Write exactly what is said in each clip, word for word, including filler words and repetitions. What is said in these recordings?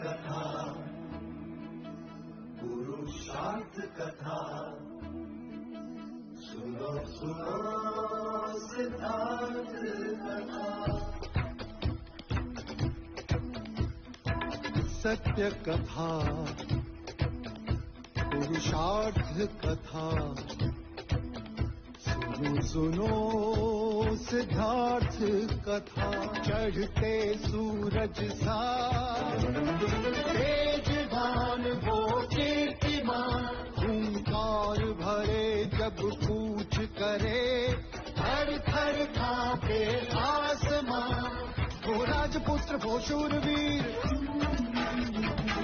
कथा, पुरुषार्थ कथा, सुनो सुनो सिद्धार्थ कथा। सत्य कथा, पुरुषार्थ कथा, सुनो सुनो सिद्धार्थ कथा। चढ़ते सूरज सा तेजवान वो कीर्तिमान, हुंकार भरे जब कूच करे, थर थर कांपे आसमां। वो राजपुत्र वो शूरवीर,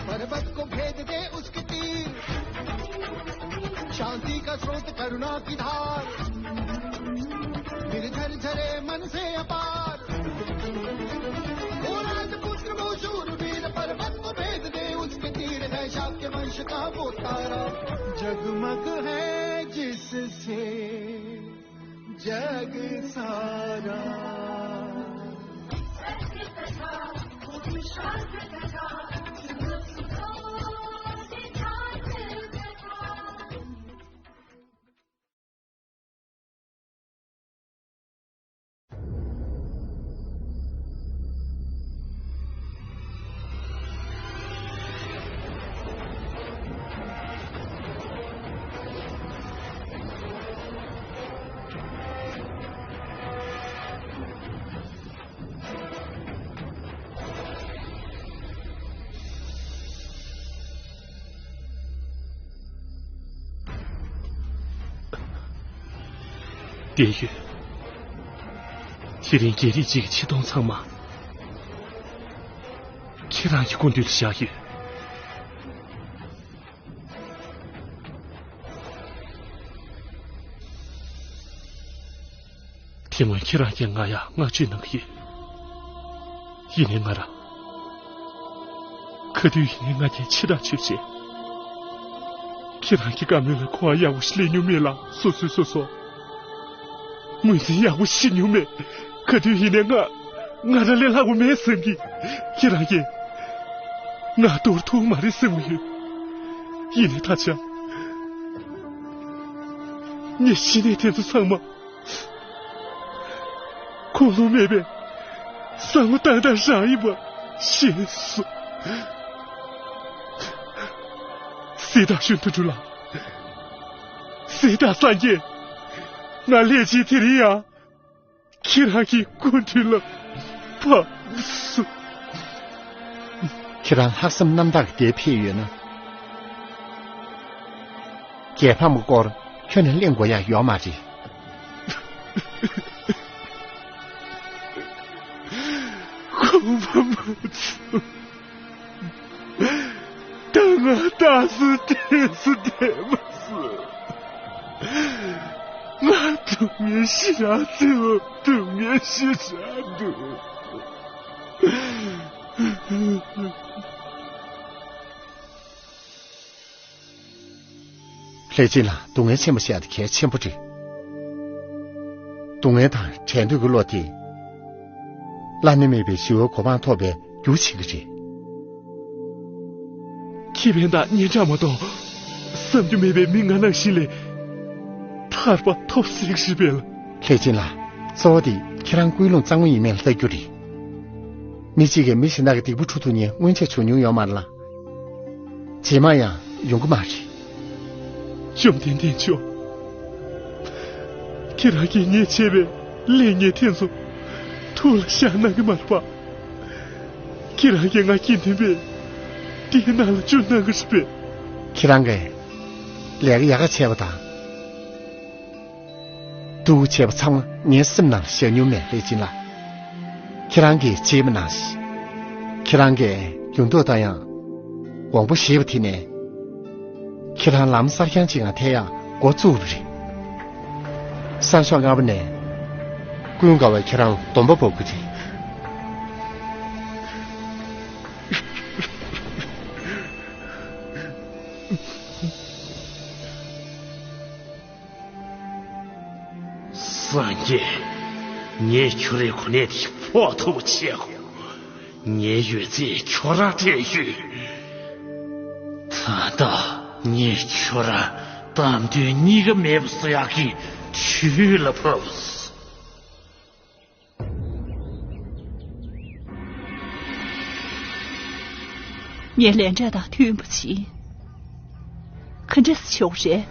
पर्वत को भेद दे उसके तीर। शांति का स्रोत करुणा की धार, निर्झर झरे मन से अपार। वो राजपुत्र वो शूरवीर, पर्वत को भेद दे उसके तीर। है शाक्य वंश का वो तारा, जगमग है जिससे जग सारा। བསྡད་ཡོད། དེ་རིང་རྒྱལ་རིགས་གཅིག་གི་ཆེ་མཐོང་ཚང་མ་ཁྱེད་རང་གི་སྐུ་མདུན་དུ་བཞག་ཡོད། དེ་སྔོན་ཁྱེད་རང་གིས་ང་ཡ་བསྔགས་བརྗོད་གནང་གི་ཡོད། ཡིན་ནའི་ང་རང་ག་དུས་ཡིན་ནའི་ང་རྒྱལ་ཆེ་དྲགས་བྱས་བྱས། ཁྱེད་རང་གི་བཀའ་མོལ་ལ་གོ་བ་ཡག་པོ་ཞིག་ལེན་མྱོང་མེད་ལ། སོ་སོས་སོ་སོ་ངོས་འཛིན་ཡག་པོ་ཞིག་བྱེད་མྱོང་མེད། ག་དུས་ཡིན་ནའི་ང་ང་རང་ལས་ལྷག་པ་མེད་བསམ་གི། ཁྱེད་རང་གིས་ང་འདོར་ཐུབ་མ་རེད་བསམ་གི་ཡོད། ཡིན་ནའི་ད་ཆ་ངས་ཤི་ནའི་དེ་ཚོ་ཚང་མ་ཁོང་ལུང་མེད་པའི་བསམ་བློ་བཏང་སྟངས་རང་ཡིན་པ་ཤེས་སོང་། གཟིགས་དང་ཤིན་ཏུ་སྒྲུབ་ལ། གཟིགས་དང་སངས་རྒྱས། ང་ལས་ཅི་དེ་རིང་ཡང་ཁྱེད་རང་གི་སྐུ་མདུན་ལ་བབས་སོང་། ཁྱེད་རང་ལྷག་བསམ་རྣམ་དག་གིས་འདིར་ཕེབས་ཡོད་ན། རྒྱལ་ཕམ་གྱི་སྐོར་ཁྱོན་ནས་གླེང་དགོས་ཡག་ཡོད་མ་རེད། ཁོང་པ་མ་ཚོ། ད་ང་རྟགས་སུ་བསྟན་སུ་བསྟན་མ་སོང་། ང་སྡུག་བསྔལ་ཞེ་དྲག་ཚོར། སྡུག་བསྔལ་ཞེ་དྲག་འདུག། ལྷས་སྦྱིན་ལགས། སྡུག་བསྔལ་ཆེན་པོ་བཤད་དེ་གལ་ཆེན་པོ་རེད། སྡུག་བསྔལ་དང་བྲལ་འདོད་ཀྱི་བློ་དེ། བླ་ན་མེད་པའི་ཞི་བའི་གོ་འཕང་ཐོབ་པའི་རྒྱུ་བྱེད་ཀྱི་རེད། ཁེ་ཕན་དང་སྙན་གྲགས་མ་གཏོགས། བསམ་རྒྱུ་མེད་པའི་མི་ང་ནང་བཞིན་ལས་ཐར་པ་ཐོབ་སྲིད་ཀྱི་རེད་པས་ལགས། ལྷས་སྦྱིན་ལགས། གཙོ་བོ་དེ་ཁྱེད་རང་ཀུན་སློང་གཙང་མ་ཡིན་མིན་ལ་ལྟ་རྒྱུ་རེད། མི་གཅིག་གིས་མི་གཞན་དག་གི་སྡིག་པ་འཁྲུ་ཐུབ་མཁན་སྔོན་ཆད་བྱུང་མྱོང་ཡོད་མ་རེད་ལ། རྗེས་མ་ཡང་ཡོང་གི་མ་རེད། བཅོམ་ལྡན་འདས་མཆོག། ཁྱེད་རང་གིས་ངས་བྱས་པའི་ལས་ངན་དེ་ཚོ་ཐུགས་ལ་བཞག་གནང་གི་མ་རེད་པ། ཁྱེད་རང་གིས་ང་དགེ་འདུན་པའི་སྡེའི་ནང་ལ་བཅུག་གནང་གི་རེད་པས། ཁྱེད་རང་གིས་ལས་ཀ་ཡག་ག་བྱས་པ་དང་། སྡུག་བྱས་པ་ཚང་མ་ངའི་སེམས་ནང་བཞག་མྱོང་མེད། ལྷས་སྦྱིན་ལགས། ཁྱེད་རང་གིས་བྱས་པ་ནང་བཞིན། ཁྱེད་རང་གིས་ཡོང་འདོད་དང་ཡང་དགོངས་པ་བཞེས་པ་དེ་ནས། ཁྱེད་རང་ལམ་གསར་རྐྱང་ཅིག་ལ་ཐེག་ཡག་འགོ་བཙུགས་པ་རེད། སང་ཞོགས་སྔ་པོ་ནས་ཀུན་དགའ་བོས་ཁྱེད་རང་ལ་སྡོམ་པ་འབོག་གི་རེད། སངས་རྒྱས། ངས་ཁྱོད་རའི་གོ་གནས་དེ་ཕོག་ཐུབ་པ་བྱེད་དགོས། ངའི་ཡོད་ཚད་ཁྱོད་རང་སྤྲད་ཡོད། ད་ལྟ་ངས་ཁྱོད་རང་གཏམ་དོན་གཉིས་ཀ་མེད་པ་བཟོ་ཡག་གི་དུས་ལ་བབས། ངས་ལན་གྲངས་དང་མཐུན་པ་བྱེད། ག་འདྲས་ཆོག་རེད།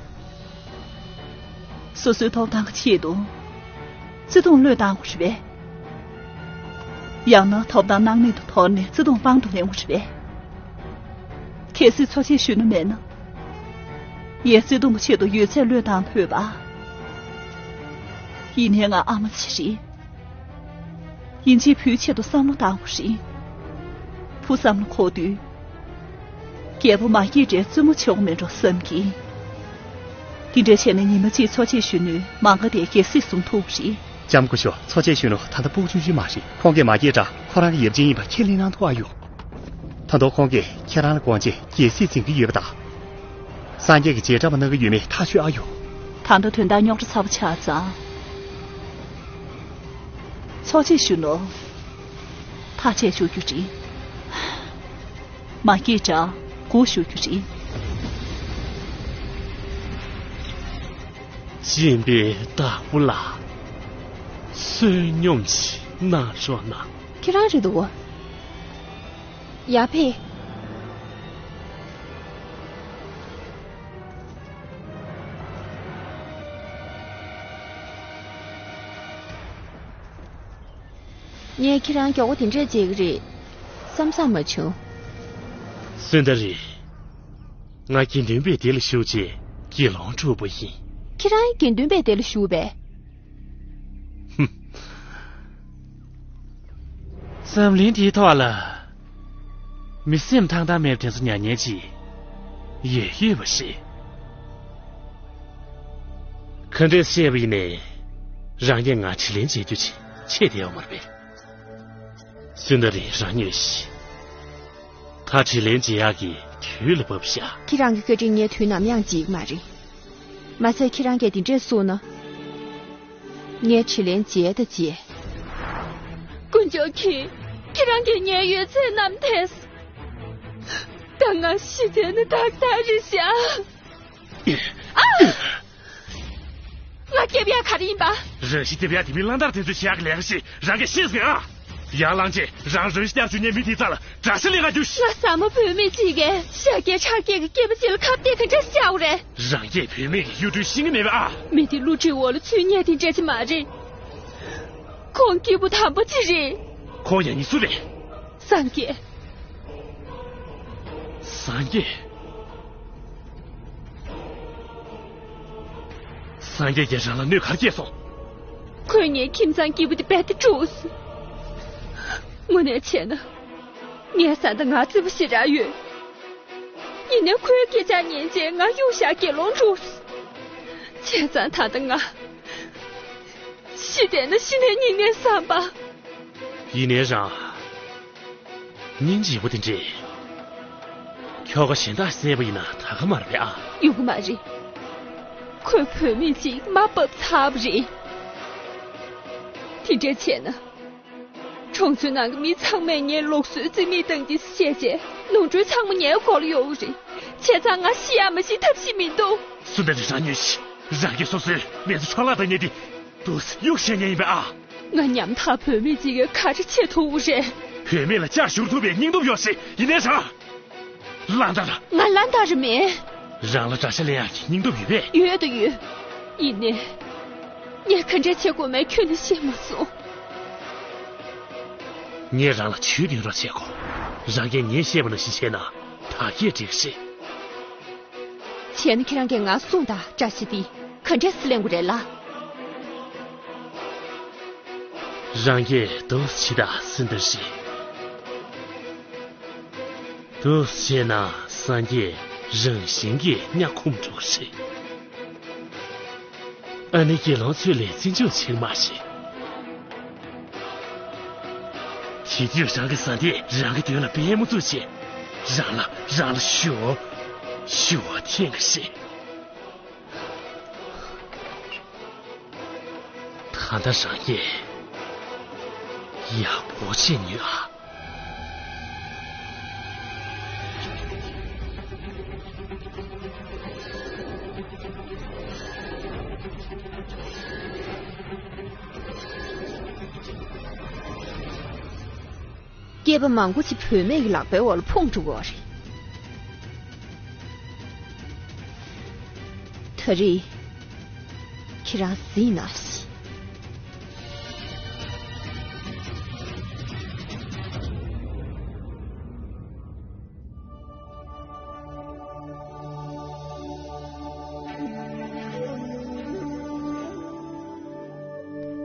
སོ་སོའི་ཐོབ་ཐང་གི་ཆེད་དུ་བརྩེ་དུང་བློས་བཏང་བ་རེད་པས། ཡང་ན་ཐོབ་ཐང་སྣང་མེད་དུ་དོར་ནས་བརྩེ་དུང་དཔང་དུ་ལེན་བ་རེད་པས། གལ་སྲིད་འཚོ་བྱེད་གཞོན་ནུ་མེད་ན། ངས་བརྩེ་དུང་གི་ཆེད་དུ་ཡོད་ཚད་བློས་བཏང་ཕོད་པ། ཡིན་ནའི་ང་ཨ་མ་ཅིག་རེད། ཡིན་གཅིག་བུའི་ཆེད་དུ་བསམ་བློ་བཏང་བ་རེད། བུ་བསམ་བློ་འཁོར་དུས། རྒྱལ་པོ་མ་སྐྱེས་དགྲའི་བཙུན་མོ་ཆོག་མེད་འགྲོ་བསམ་གྱིས། དེ་འདྲ་བྱས་ན་ཉི་མ་གཅིག་འཚོ་བྱེད་གཞོན་ནུས་མང་ག་དེ་རྒྱལ་སྲིད་བཟུང་ཐུབ་པ་རེད། ལྕམ་སྐུ་ཞབས། འཚོ་བྱེད་གཞོན་ནུ་ད་ལྟ་སྤུ་གུ་ཆུང་ཆུང་མ་རེད། ཁོང་གིས་མ་སྐྱེས་དགྲ་ཁོ་རང་གི་ཡབ་ཆེན་ཡིན་པ་ཁས་ལེན་གནང་ཐུབ་ཨ་ཡོད། ད་དུང་ཁོང་གིས་ཁྱེད་རང་ལ་དགོངས་རྗེས་རྒྱལ་སྲིད་འཛིན་གྱི་ཡོད་པ་དང་། སངས་རྒྱས་ཀྱི་རྗེས་འབྲང་པ་གནང་གི་ཡོད་མེད་ཐག་ཆོད་ཨ་ཡོད། ད་ལྟ་དོན་དག་རྙོག་དྲ་ཚ་པོ་ཆགས་ཙང་། འཚོ་བྱེད་གཞོན་ནུ། ཐག་བཅད་ཆོག་རྒྱུ་རེད། མ་སྐྱེས་དགྲ་སྒུག་ཞུ་རྒྱུ་རེད། སྦྱིན་པའི་བདག་པོ་ལ་བསོད་སྙོམས་ཤིག་གནང་རོགས་གནང་། ཁྱེད་རང་རེད་འདུག་ག་ཡར་ཕེབས། ངས་ཁྱེད་རང་མགྱོགས་པོ་དེ་འདྲས་བརྗེད་ཀྱི་རེད་བསམ་བསམ་མ་བྱུང་། སུན་དར་རི། ང་དགེ་འདུན་པའི་སྡེ་ལ་ཞུགས་རྗེས་དགེ་སློང་གྲུབ་པ་ཡིན། ཁྱེད་རང་དགེ་འདུན་པའི་སྡེ་ལ་ཞུགས་པས། ཧུམ། འཛམ་གླིང་འདིའི་ཐོག་ལ། མི་སེམས་ཐང་ཐང་མེད་པ་དེ་ཚོ་ཉར་མཁན་ཅིག་ཡོད་ཡོད་པ་ཞིག་ག་འདྲས་བཤད་པ་ཡིན་ནའི། རང་གིས་ང་དྲིན་ལན་འཇལ་རྒྱུ་ཅིག་ཆད་བསྡད་ཡོད་མ་རེད་པས། སུན་དར་རི། རང་ཉོན་ཞིག་ད་དྲིན་ལན་འཇལ་ཡག་གི་དུས་ལ་བབས་ཤག་ཁྱེད་རང་གི་བཀའ་དྲིན་ངས་དུས་ནམ་ཡང་བརྗེད་ཀྱི་མ་རེད། མ་ཟད་ཁྱེད་རང་གིས་འདི་འདྲས་གསུངས་ན། ངས་དྲིན་ལན་འཇལ་དང་འཇལ། དཀོན་མཆོག་གིས་ཁྱེད་རང་གིས་ངའི་ཡོད་ཚད་བསྣམས་ཐལ། ད་ང་ཤི་ཐལ་ན་ཏག་ཏག་རེད་ཤག་ཨ། ང་སྐྱོབ་ཡག་ག་རེ་ཡིན་པ། རང་ཤི་སྐྱོབ་ཡག་དེ་མིན་གླང་དར་དེ་ཚོས་བྱེད་ཡག་གི་ལས་ཀ་ཞིག་རང་གིས་ཤེས་ཟིན་ཨ། ཡར་ལངས་རྗེས་རང་རང་ཤི་རྒྱག་བཅུག་མཁན་མི་དེའི་རྩ་ལ་དགྲ་ཤ་ལེན་ག་རྒྱུ། ང་ཟ་མ་བུད་མེད་ཅིག་གིས་ཤ་སྐྱེས་ཁྲག་སྐྱེས་ཀྱི་སྐྱེས་པ་ཅིག་ལ་ཁ་གཏད་ག་འདྲ་བྱ་དགོས་རེད། རང་སྐྱེས་བུད་མེད་ཀྱི་གཡུ་སྒྲོན་ཤེས་ཀྱི་མེད་པས་ཨ། མི་དེ་བསླུ་བྲིད་འོག་ལ་ཚུད་མཁན་དེ་འདྲ་ཅིག་མ་རེད། ཁོང་སྐྱེས་བུ་དམ་པ་ཅིག་རེད། ཁོང་ཡང་ཉིད་སུ་རེད། སངས་རྒྱས། སངས་རྒྱས། སངས་རྒྱས་ཀྱིས་རང་ལ་གནོད་ག་རེ་སྐྱེལ་སོང། ཁོས་ངའི་ཁྱིམ་ཚང་སྐྱིད་པོ་དེ་རྦད་དེ་དཀྲུགས་སོང་། དངོས་གནས་བྱས་ན། ངའི་བཟའ་ཟླ་ང་བརྩེ་པོ་ཞེ་དྲག་ཡོད། ཡིན་ནའི་ཁོའི་སྐད་ཆ་ཉན་རྗེས་ང་གཡུག་བཞག་དགེ་སློང་དཀྲུགས་སོང་། བྱས་ཙང་ད་ལྟ་ང་ཤི་བསྡད་ན་ཤི་ནའི་སྙིང་ནས་བསམ་པ། ཡིན་ནའི་རང་། སྙིང་རྗེ་པོ་དེ་འདྲས། ཁྱོ་ག་གཞན་དག་བསད་པ་ཡིན་ན་ད་ག་མ་རེད་པས་ཨ། ཡོང་གི་མ་རེད། ཁོས་བུད་མེད་ཅིག་མ་བབས་ཚར་བ་རེད། དེ་འདྲས་བྱས་ན། གྲོང་ཚོའི་ནང་གི་མི་ཚང་མས་ངའི་ལུགས་སྲོལ་རྩིས་མེད་བཏང་གི་བཤད་བྱས་ནོར་འཁྲུལ་ཚང་མ་ངའི་མགོ་ལ་ཡོང་གི་རེད། བྱས་ཙང་ང་ཤི་ཡག་མ་ཤི་ཐབས་ཤེས་མི་འདུག་སུ་འདྲ་ཞིག་རང་ཉོན་ཞིག་རང་གིས་སོ་སོའི་མི་ཚེ་འཕྲོ་བརླག་བཏང་མཁན་དེ། དུས་གཡུག་བཞག་མཁན་ཡིན་པས་ཨ། ང་ཉམ་ཐག་བུད་མེད་ཅིག་གིས་ག་རེ་བྱེད་ཐུབ་རེད། བུད་མེད་ལ་ལྕགས་བཞུར་ཐུབ་པའི་སྙིང་སྟོབས་ཡོད་ཞིག་ཡིན་ནའི་རང་། གླང་དར། ང་གླང་དར་མིན། རང་ལ་དགྲ་ཤ་ལེན་ཡག་གི་སྙིང་སྟོབས་ཡོད་པས། ཡོད་དང་ཡོད། ཡིན་ནའི། ངས་ག་འདྲས་བྱེད་དགོས་མིན་ཁྱོན་ནས་ཤེས་མ་སོང་། ངས་རང་ལ་ཇུས་འདོན་རོགས་བྱེད་དགོས། རང་གིས་ངས་བཤད་པ་ནང་བཞིན་བྱས་ན་ད་གས་འགྲིག་གི་རེད། བྱས་ན་ཁྱེད་རང་གིས་ང་གསུངས་དང་། དགྲ་ཤ་འདི་ག་འདྲས་སེ་ལེན་དགོས་རེད་ལ། རང་གིས་འདུག་སེ་བྱེད་དང་། སུན་དར་རི། འདུག་སེ་བྱས་ན་སངས་རྒྱས་རང་བཞིན་གྱིས་དམྱལ་ཁོ་འགྲོ་གི་རེད། ཨ་ནི་དགེ་སློང་ཚོས་ལས་རྩིས་འཇོག་བྱེད་མ་ཤེས། དེ་དུས་རང་གི་བཟའ་ཟླས་རང་གི་མདུན་ལ་པད་མོ་བཙུགས་བྱས། རང་ལ་རང་ལ་ཞུ་བ་ཞུ་བ་འཐེན་གི་རེད། ད་ལྟ་རང་གིས་ཡག་པོ་བྱས་ཉོན་ཨ། སྐྱེས་པ་མང་པོ་ཅིག་བུད་མེད་ཀྱི་ལག་པའི་འོག་ལ་ཕུང་འགྲོ་གི་རེད། ད་རེས་ཁྱེད་རང་གཟིགས་གནང་ཞིག།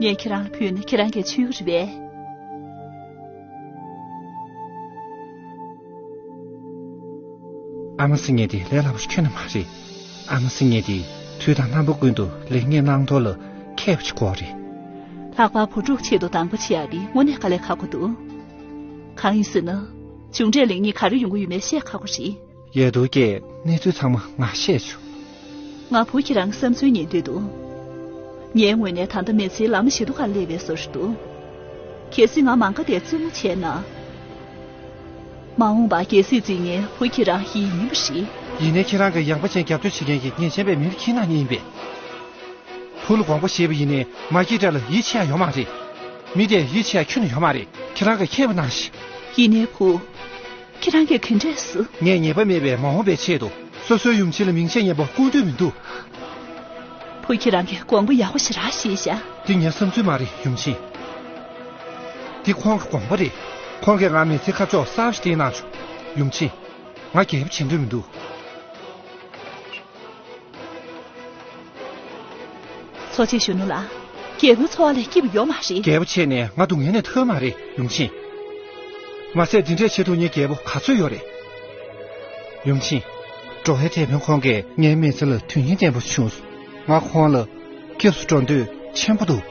ངས་ཁྱེད་རང་ལ་ཕུལ་ན་ཁྱེད་རང་གིས་མཆོད་ཀྱི་རེད་པས། ཨ་མ་ཟེར་མཁན་དེ་ལས་སླ་པོ་ཞིག་ཁྱོན་ནས་མ་རེད། ཨ་མ་ཟེར་མཁན་དེ་དུས་དང་རྣམ་པ་ཀུན་ཏུ་ལེགས་ཉེས་བླང་དོར་ལ་མཁས་པ་ཞིག་དགོས་རེད། ལྷག་པར་བུ་ཕྲུག་ཆེད་དུ་སྡང་པོ་བྱེད་ཡག་དེ་དངོས་གནས་དཀའ་ལས་ཁག་པོ་འདུག། གང་ཡིན་ཟེར་ན། མཇུག་འབྲས་ལེགས་ཉེས་ག་རེ་ཡོང་གི་ཡོད་མེད་བཤད་ཁག་པོ་རེད། ཡ་དོ་སྐྱེས། གནས་ཚུལ་ཚང་མ་ང་བཤད་ཆོག། ང་བུ་ཁྱེད་རང་གི་བསམ་ཚུལ་ཉན་འདོད་འདུག། ངའི་ངོས་ནས་ད་ལྟ་མི་ཚེའི་ལམ་ཞེ་དྲག་སླེབས་པའི་བཟོ་ཞིག་འདུག། གལ་སྲིད་ང་མ་དགའ་དེ་བཙུན་མོ་བྱས་ན། མ་འོངས་པར་རྒྱལ་སྲིད་འཛིན་མཁན་བུ་ཁྱེད་རང་ཡིན་ཡིན་པ་རེད། ཡིན་ནའི་ཁྱེད་རང་གི་ཡངས་པ་ཅན་རྒྱབ་སྐྱོར་བྱེད་མཁན་གྱི་ཉེས་ཅན་པའི་མི་ཁྱེད་རང་ཉིད་ཡིན་པས། བུ་ལ་དགོངས་པ་བཞེས་པ་ཡིན་ནའི་མ་སྐྱེས་དགྲ་ལ་ཡིད་ཆེས་ཡག་ཡོད་མ་རེད། མི་དེ་ཡིད་ཆེས་ཡག་ཁྱོན་ནས་ཡོད་མ་རེད། ཁྱེད་རང་གིས་མཁྱེན་པ་གནང་ཞིག། ཡིན་ནའི་བུ། ཁྱེད་རང་གིས་ག་འདྲས་སུ། ངས་ཉེས་པ་མེད་པའི་མ་འོངས་པའི་ཆེད་དུ་སོ་སོའི་ཡུམ་ཆེན་ལ་མིང་ཆད་ཉན་པ་སྐུང་འདོད་མི་འདུག། བུ་ཁྱེད་རང་གིས་དགོངས་པ་ཡག་པོ་ཞེ་དྲག་བཞེས་ཤག། འདི་ངའི་བསམ་ཚུལ་མ་རེད་ཡུམ་ཆེན། འདི་ཁོང་གི་དགོངས་པ་རེད། ཁོང་གིས་ང་མི་ཚེའི་ཁ་ཕྱོགས་གསར་པ་ཞིག་སྟོན་གནང་བྱུང་། ཡུམ་ཆེན། ང་རྒྱལ་པོ་བྱེད་འདོད་མི་འདུག། འཚོ་བྱེད་གཞོན་ནུ་ལགས། རྒྱལ་པོའི་འཚོ་བ་ལས་སྐྱིད་པ་ཡོད་མ་རེད། རྒྱལ་པོ་བྱས་ནས་ང་སྡུག་བསྔལ་ནས་ཐར་མ་རེད་ཡུམ་ཆེན། མ་ཟད་འདི་འདྲས་བྱེད་ཐུབ་མཁན་རྒྱལ་པོ་ག་ཚོད་ཡོད་རེད། ཡུམ་ཆེན། འགྲོ་བའི་དེད་དཔོན་ཁོང་གིས་ངའི་མི་ཚེ་ལ་དོན་སྙིང་ལྡན་པོ་བྱུང་སོང་། ང་ཁོང་ལ་སྐྱབས་སུ་འགྲོ་འདོད་ཆེན་པོ་འདུག།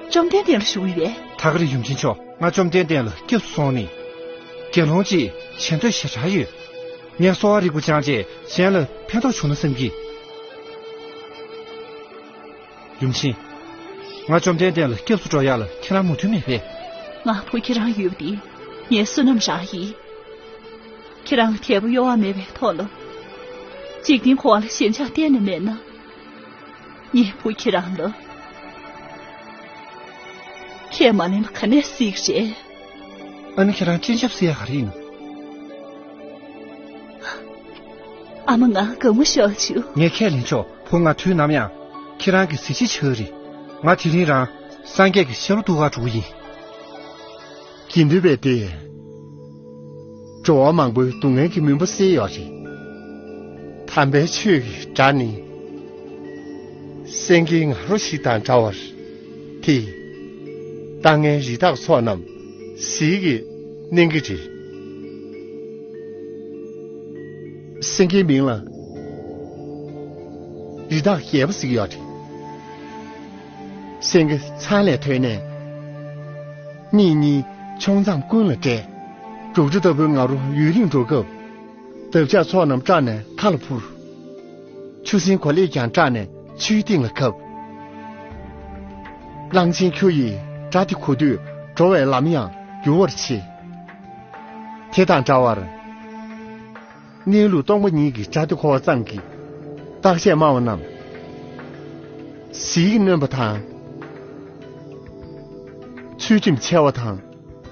བཅོམ་ལྡན་འདས་ལ་ཞུ་གི་ཡོད་པས། ད་ག་རེད་ཡུམ་ཆེན་མཆོག། ང་བཅོམ་ལྡན་འདས་ལ་སྐྱབས་སུ་སོང་ནས། དགེ་སློང་ཅིག་བྱེད་འདོད་ཞེ་དྲག་ཡོད། ངས་གསོ་བ་རིག་པ་སྦྱངས་རྗེས་གཞན་ལ་ཕན་ཐོགས་བྱུང་ན་བསམ་གྱི། ཡུམ་ཆེན། ང་བཅོམ་ལྡན་འདས་ལ་སྐྱབས་སུ་འགྲོ་ཡག་ལ་ཁྱེད་རང་མོས་མཐུན་མེད་པས། ང་བུ་ཁྱེད་རང་ཡོད་པ་འདི་ངའི་བསོད་ནམས་རང་ཡིན། ཁྱེད་རང་ལ་དལ་པོ་གཡོ་བ་མེད་པའི་ཐོག་ལ། འཇིག་རྟེན་འཁོར་བ་ལ་ཞེན་ཆགས་གཏན་ནས་མེད་ན། ངའི་བུ་ཁྱེད་རང་ལ་ཁས་མ་ལེན་པ་ག་ནས་སྲིད་ཀྱི་རེད། ཨ་ནི་ཁྱེད་རང་སྤྱན་ཆབ་ཟེར་ཡག་ག་རེ་ཡིན། ཨ་མ་ང་དགའ་མོ་ཤོར་བྱུང་། ངས་ཁས་ལེན་ཆོག། བུ་ང་དུས་ནམ་ཡང་ཁྱེད་རང་གི་གཟི་བརྗིད་ཆགས་རེད། ང་དེ་རིང་རང་སངས་རྒྱས་ཀྱི་ཞབས་ལ་གཏུག་གར་འགྲོ་གི་ཡིན། དགེ་འདུན་པས་ཏེ། འགྲོ་བ་མང་པོའི་སྡུག་བསྔལ་གྱི་མུན་པ་སེལ་ཡོད་རེད། དམ་པའི་ཆོས་ཀྱི་སྒྲ་ནི། སེང་གེའི་ང་རོ་ཞིག་དང་འདྲ་བར། དེས་ལྟ་ངན་རི་དྭགས་ཚོགས་རྣམས་ཟིལ་གྱིས་མནན་གྱི་རེད། སེང་གེའི་མིང་ལ་རི་དྭགས་རྒྱལ་པོ་ཟེར་གྱི་ཡོད་རེད། སེང་གེ་ཚང་ལས་ཐོན་ནས། གཉིས་གཉིས་ཕྱོགས་མཚམས་ཀུན་ལ་བསྒྲད། འབྲུག་སྒྲ་ལྟ་བུའི་ང་རོ་ཡུན་རིང་འགྲོ་སྐབས། འདབ་ཆགས་ཚོགས་རྣམས་སྐྲག་ནས་མཐའ་ལ་འཕུར། ཆུ་སྲིན་གོ་ལེགས་ཀྱང་སྐྲག་ནས་ཆུའི་གཏིང་ལ་གབ། གླང་ཆེན་ཁྱུ་ཡིས་སྒྲ་དེ་གོ་དུས་འགྲོ་བའི་ལམ་ཡང་འགྱུར་བར་བྱེད། དེ་དང་འདྲ་བར། གནས་ལུགས་སྟོང་པ་ཉིད་ཀྱི་སྒྲ་དེ་གོ་བ་ཙམ་གྱིས་བརྟག་དཔྱད་སྨྲ་བ་རྣམས་ཟིལ་གྱིས་གནོན་པ་དང་། ཚུལ་ཁྲིམས་འཆལ་བ་དང་།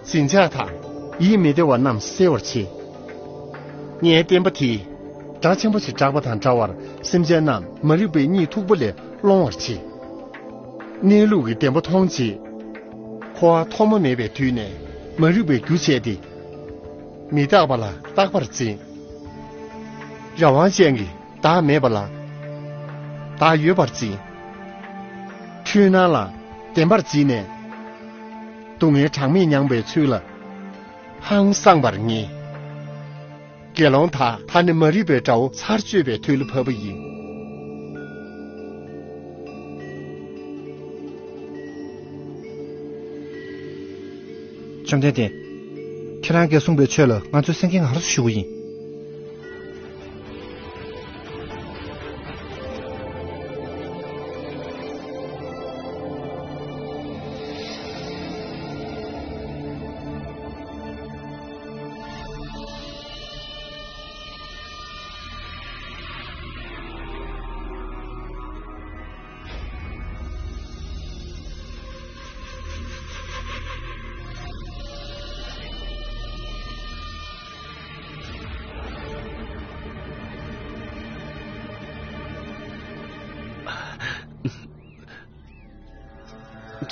འཛིན་ཆགས་དང་ཡིད་མི་བདེ་བ་རྣམས་སེལ་བར་བྱེད། ངའི་བསྟན་པ་དེས་སྒྲ་ཆེན་པོ་ཞིག་བསྒྲགས་པ་དང་འདྲ་བར་སེམས་ཅན་རྣམས་མ་རིག་པའི་གཉིད་འཐུག་པོ་ལས་སློང་བར་བྱེད། གནས་ལུགས་ཀྱི་བདེན་པ་མཐོང་རྗེས། འཁོར་བ་ཐོག་མ་མེད་པའི་དུས་ནས་མ་རིག་པའི་རྒྱུ་བྱས་ཏེ། མི་རྟག་པ་ལ་རྟག་པར་འཛིན། རང་དབང་ཅན་གྱི་བདག་མེད་པ་ལ་བདག་ཡོད་པར་འཛིན། འཁྲུལ་སྣང་ལ་བདེན་པར་འཛིན་ནས། སྡུག་བསྔལ་གྲངས་མེད་མྱངས་པའི་ཚུལ་ལ་ཧང་སངས་པར་ངེས། དགེ་སློང་དག་ད་ནི་མ་རིག་པའི་དགྲ་བོ་ཚར་གཅོད་པའི་དུས་ལ་བབ་པ་ཡིན། བཅོམ་ལྡན་འདས། ཁྱེད་རང་གིས་གསུངས་པའི་ཆོས་ལ་ང་ཚོས་སེང་གེ་ང་རོ་ཞུ་གི་ཡིན།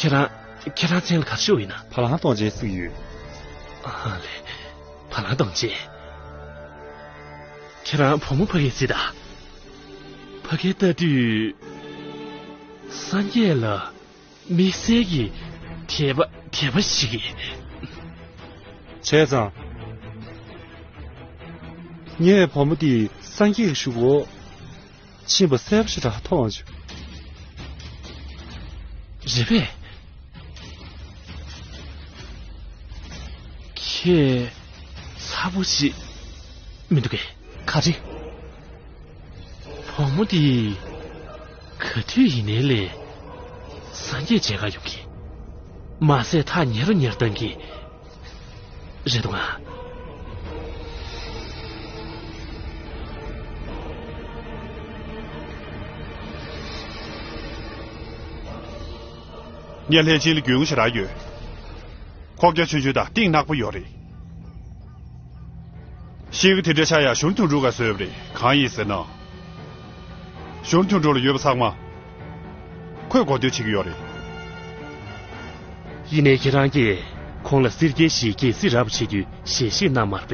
ཁྱེད་རང་ཁྱེད་རང་མཚན་ལ་ག་རེ་ཞུ་ཡིན་ན། བ་ལང་གཏོང་བྱེད་ཟིག་ཡོད། ཨ་ལེ། བ་ལང་གཏོང་བྱེད། ཁྱེད་རང་བུ་མོ་ཕ་གིར་གཟིགས་དང་། ཕ་གིར་ལྟ་དུས། སངས་རྒྱས་ལ་དམིགས་བསལ་གྱི་དད་པ་དད་པ་ཞིག་གིས། བྱས་ཙང་། ངས་བུ་མོ་དེ་སངས་རྒྱས་ཀྱི་གཞུག་གུ་ཕྱིན་པ་གསལ་པོ་ཞེ་དྲག་མཐོང་བྱུང་། རེད་པས། ཁྱེད་ཚ་པོ་ཞིག་མི་འདུག་གས། ག་རེ། བུ་མོ་འདི་ག་དུས་ཡིན་ནའི་ལས་སངས་རྒྱས་མཇལ་ག་ཡོང་གི། མ་ཟད་ཐག་ཉེ་རུ་ཉེ་རུ་བཏང་གི། རེད་འདུག་ཨ། ངས་ལྷས་བྱིན་ལ་རྒྱུས་མངའ་ཞེ་དྲག་ཡོད། ཁོག་རྒྱ་ཆུང་ཆུང་དང་གཏིང་ནག་པོ་ཡོད་རེད། ཤེལ་སྒོ་དེ་འདྲ་ཆགས་ཡག་གཞོན་དུང་སྒྲུང་ག་བཟོས་པ་རེད། གང་ཡིན་ཟེར་ན། གཞོན་དུང་སྒྲུང་ལ་ཡོད་པ་ཚང་མ་ཁོས་གོ་ཐོས་བྱེད་ཀྱི་ཡོད་རེད། ཡིན་ནའི་ཁྱེད་རང་གིས་ཁོང་ལ་སེར་སྐྱའི་ཞིག་གལ་སྲིད་རབ་བྱེད་རྒྱུའི་ཞལ་བཞེས་གནང་མ་རེད་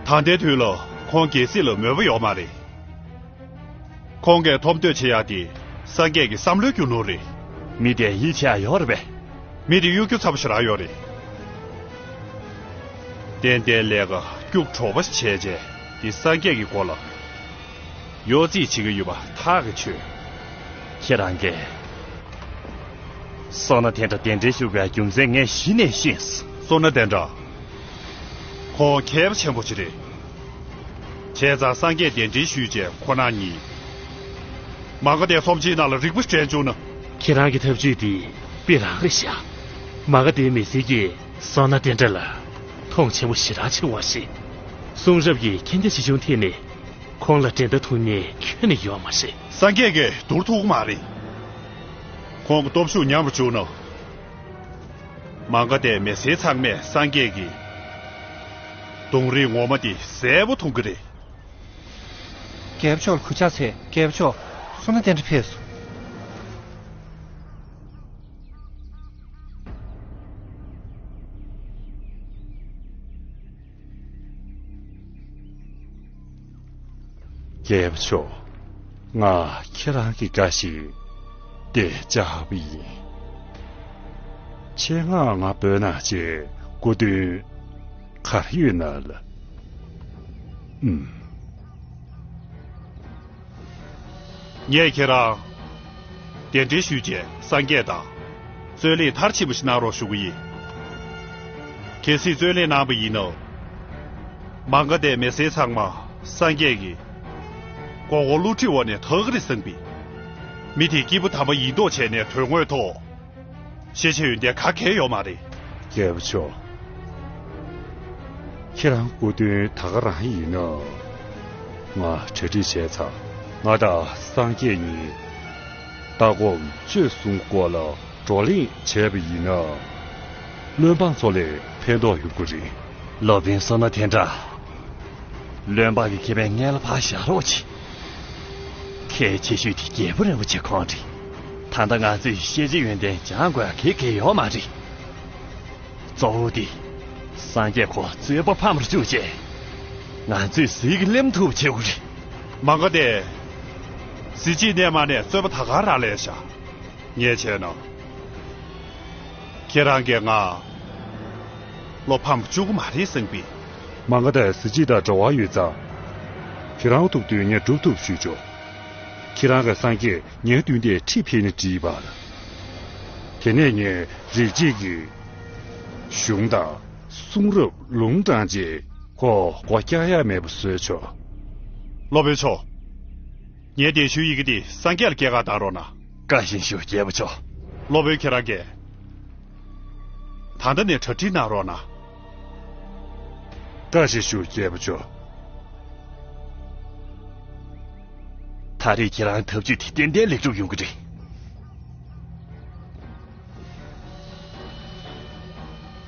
པས། ད་ལྟའི་དུས་ལ་ཁོང་གལ་སྲིད་ལ་མོས་པ་ཡོད་མ་རེད། ཁོང་གིས་ཐོབ་འདོད་བྱེད་ཡག་དེ་སངས་རྒྱས་ཀྱི་བསམ་བློའི་རྒྱུ་ནོར་རེད། མི་དེ་ཡིད་ཆེས་ཡག་ཡོད་རེད་པས། མི་དེ་གཡོ་སྒྱུ་ཚ་པོ་ཞེ་དྲག་ཡོད་རེད། ཏན་ཏན་ལས་ཀ་སྐྱུག་བྲོ་བ་ཞིག་བྱས་རྗེས་དེ་སངས་རྒྱས་ཀྱི་སྐོར་ལ་ཡོ་རྩིས་བྱེད་ཀྱི་ཡོད་པ་ཐག་གིས་ཆོད། ཁྱེད་རང་གིས་བསོད་ནམས་དེ་འདྲ་གདན་འདྲེན་ཞུ་དགོས་པའི་རྒྱུ་མཚན་ངས་གཞི་ནས་ཤེས་སོང་། བསོད་ནམས་དེ་འདྲ་ཁོང་མཁས་པ་ཆེན་པོ་ཅིག་རེད། བྱས་ཙང་སངས་རྒྱས་གདན་འདྲེན་ཞུས་རྗེས་ཁོ་ན་ཉིད་མ་ག་དྷའི་ཚོམས་ཆེན་ནང་ལ་རིག་པ་དྲན་བྱུང་ན། ཁྱེད་རང་གི་ཐབས་ཇུས་འདི་དཔེ་རང་རེད་ཤག་མ་ག་དྷའི་མི་སེར་གྱིས་བསོད་ནམས་དེ་འདྲ་ལ་མཐོང་ཆེན་པོ་ཞེ་དྲག་ཆེ་བ་ཞིག་གསུང་རབ་ཀྱི་མཁྱེན་རྒྱ་ཆེ་ཆུང་ཐད་ནས་ཁོང་ལ་འགྲན་ཟླ་ཐུབ་མཁན་ཁྱོན་ནས་ཡོད་མ་རེད། སངས་རྒྱས་ཀྱིས་བསྡུར་ཐུབ་ཀྱི་མ་རེད། ཁོང་གི་སྟོབས་ཤུགས་ཉམས་རུ་བཅུག་ན། མ་ག་དྷའི་མི་སེར་ཚང་མས་སངས་རྒྱས་ཀྱི་གདོང་རིས་ངོ་མ་དེ་གསལ་པོ་མཐོང་གི་རེད། རྒྱལ་པོ་མཆོག་ལ་གུས་ཕྱག་འཚལ། རྒྱལ་པོ་མཆོག་བསོད་ནམས་དེ་འདྲ་ཕེབས་སོང་། རྒྱལ་པོ་མཆོག་ང་ཁྱེད་རང་གི་བཀའ་བཞིན་དེ་བཅག་པ་ཡིན། ཆེད་མངགས་ང་བོད་ནང་བྱེད་དགོས་དོན་ག་རེ་ཡོད་ན་ལ། ཨུམ། ངས་ཁྱེད་རང་གདན་འདྲེན་ཞུས་རྗེས་སངས་རྒྱས་དང་རྩོད་གླེང་མཐར་ཕྱིན་པ་ཞིག་གནང་རོགས་ཞུ་གི་ཡིན། གལ་སྲིད་རྩོད་གླེང་གནང་པ་ཡིན་ན། མ་ག་དྷའི་མི་སེར་ཚང་མ་སངས་རྒྱས་ཀྱི་མགོ་སྐོར་བསླུ་བྲིད་འོག་ནས་ཐར་གི་རེད་བསམ་པས། མི་དེ་སྐྱེས་བུ་དམ་པ་ཡིན་མདོག་བྱས་ནས་དོན་དངོས་ཐོག་ཤེས་བྱ་ཡོན་ཏན་ག་གེ་ཡོད་མ་རེད། རྒྱལ་པོ་མཆོག་ཁྱེད་རང་སྐུ་དོན་ད་ག་རང་ཡིན་ན། ང་གྲ་སྒྲིག་བྱས་ཚར། ང་དང་སངས་རྒྱས་གཉིས་ལྟ་སྒོམ་སྤྱོད་གསུམ་སྐོར་ལ་བགྲོ་གླེང་བྱས་པ་ཡིན་ན། བློན་འབངས་ཚོ་ལ་ཕན་ཐོགས་ཡོང་གི་རེད། སློབ་དཔོན་བསོད་ནམས་དེ་འདྲ། བློན་འབངས་ཀྱི་ཁེ་ཕན་སྔོན་ལ་ཕར་བཞག་རོགས་གྱིས། གལ་ཆེ་ཤོས་དེ་རྒྱལ་པོ་རིན་པོ་ཆེ་ཁོང་རེད། ད་ལྟ་ང་ཚོས་ཤེས་བྱའི་ཡོན་ཏན་སྦྱང་དགོས་ཡ་གེ་གེ་ཡོད་མ་རེད། གཙོ་བོ་དེ། སངས་རྒྱས་ཁོ་རྩོད་པ་ཕམ་རུ་བཅུག་བྱས། ང་ཚོས་ཟིལ་གྱིས་གླེམ་ཐུབ་བྱེད་དགོས་རེད། མ་ག་དྷའི་གཟི་བརྗིད་གནས་མ་ནས་རྩོད་པ་ད་ག་རང་ལས་བཞག་ངས་བྱས་ན། ཁྱེད་རང་གིས་ང་བློ་ཕམ་བཅུག་གི་མ་རེད་བསམ་པས། མ་ག་དྷའི་གཟི་བརྗིད་དང་འབྲེལ་བ་ཡོད་ཙང་། ཁྱེད་རང་ཐུབ་དོན་ངས་སྒྲུབ་ཐུབ་ཞུས་ཆོག་ཁྱེད་རང་གི་སངས་རྒྱས་ངའི་མདུན་དེར་ཁྲིད་ཕེབས་ནས་འགྲིག་པ། དེ་ནས་ངས་རིགས་གཅིག་གི་གཞུང་དང་གསུང་རབ་ལུང་དྲངས་རྗེས་ཁོ་སྒོ་བཀྱག་ཡ་མེད་པ་བཟོས་ཆོག་སློབ་དཔོན་མཆོག་ངས་གདན་ཞུའི་ཡི་གེ་འདི་སངས་རྒྱས་ལ་སྐྱེལ་ག་བཏང་རོགས་གནང་། བཀའ་བཞིན་ཞུ། རྒྱལ་པོ་མཆོག་སློབ་དཔོན་ཁྱེད་རང་གིས་ད་ལྟ་ནས་གྲ་སྒྲིག་གནང་རོགས་གནང་། བཀའ་བཞིན་ཞུ། རྒྱལ་པོ་མཆོག་ད་རེས་ཁྱེད་རང་ཐབས་ཇུས་དེ་ཏན་ཏན་ལེགས་གྲུབ་ཡོང་གི་རེད།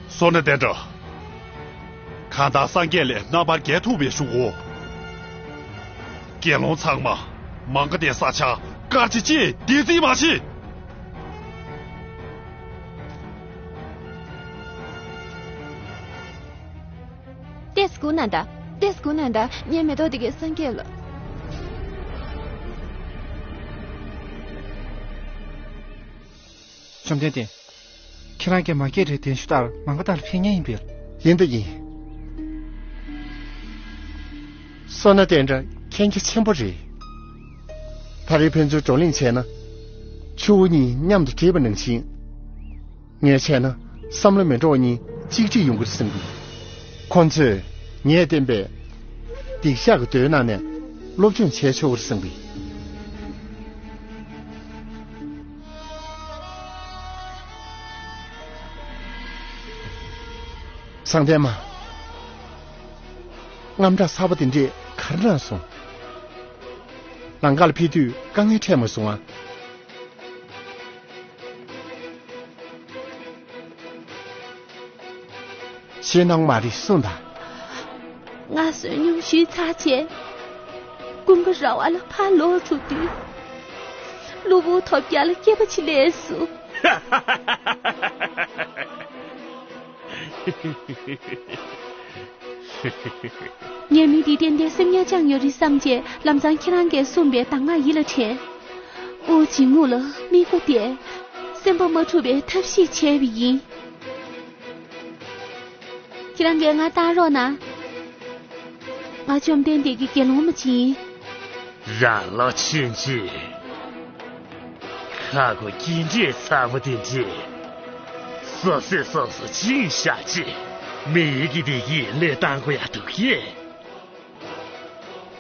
བསོད་ནམས་དེ་འདྲ། གང་ལྟར་སངས་རྒྱས་ལས་རྣམ་པར་རྒྱལ་ཐུབ་པའི་གཞུག་གུ། དགེ་སློང་ཚང་མ་མ་ག་དྷའི་ས་ཆ་དཀར་ཆ་ཅེས་འདི་རྩིས་མ་བྱེད། སྒུག་གནང་དང་། ཏོག་ཙམ་སྒུག་གནང་དང་། ངས་མེ་ཏོག་དེ་གའི་སངས་རྒྱས་ལ། བཅོམ་ལྡན་འདས། ཁྱེད་རང་གིས་མ་སྐད་རེ་གདན་ཞུ་ལྟར་མ་འགའ་ཐང་ལ་ཕེབས་མཁན་ཡིན་པས། ཡིན་ད་ཡིན། བསོད་ནམས་དེ་འདྲ་མཁྱེན་རྒྱ་ཆེན་པོ་རེད། ད་རེས་ཕན་ཚུན་བགྲོ་གླེང་བྱས་ན། ཆུ་བོ་གཉིས་མཉམ་དུ་འདྲེས་པ་ནང་བཞིན། ངས་བྱས་ན་བསམ་བློ་མི་འགྲོ་བ་གཉིས་གཅིག་སྒྲིལ་ཡོང་གི་རེད་བསམ་གི། ཁོང་ཚོས་ངས་བསྟན་པའི་སྡིག་བཤགས་ཀྱི་མདོའི་ནང་ནས་སློབ་སྦྱོང་བྱས་ཆོག་གི་རེད་བསམ་གི། སང་བསྟན་མ། དངངས་སྐྲག་ཚ་པོ་དེ་འདྲས་ག་རེ་གནང་སོང་། ལམ་ཁ་ལ་ཕེབས་དུས་དཀའ་ངལ་འཕྲད་མ་སོང་ང་། ཞེད་སྣང་མ་རེད་གསུངས་དང་། ང་བསོད་སྙོམས་ཞུས་ཚར་རྗེས། ཀུན་དགའ་ར་བ་ལ་ཕར་ལོག་འགྲོ་དུས། གློ་བུར་ཐོལ་རྒྱག་ལ་སྐེད་པ་ཕྱིས་ལས་སུ། ངས་མི་འདི་ཏན་ཏན་སེམས་ཉར་བཅངས་ཡོད་རེད་བསམ་རྗེས། ལམ་སང་ཁྱེད་རང་གིས་གསུངས་པའི་གདམས་ངག་ཡིད་ལ་དྲན། དབུགས་འབྱིན་རྔུབ་ལ་དམིགས་པ་གཏད། སེམས་པ་མ་འཁྲུགས་པའི་ཐབས་ཤེས་བྱས་པ་ཡིན། ཁྱེད་རང་གིས་ང་བལྟ་རོགས་གནང་། ང་བཅོམ་ལྡན་འདས་ཀྱི་དགེ་སློང་མ་ཅིག་ཡིན། རང་ལོ་ཆུང་ཆུང་། ཁ་མགོ་སྐྱེ་འདྲེས་ཚ་པོ་དེ་འདྲས། སོ་སོས་སོ་སོ་བཅིངས་བཞག་ཅིག་མི་ཡུལ་གྱི་བདེ་སྐྱིད་བློས་བཏང་དགོས་ཡ་འདུག་གས།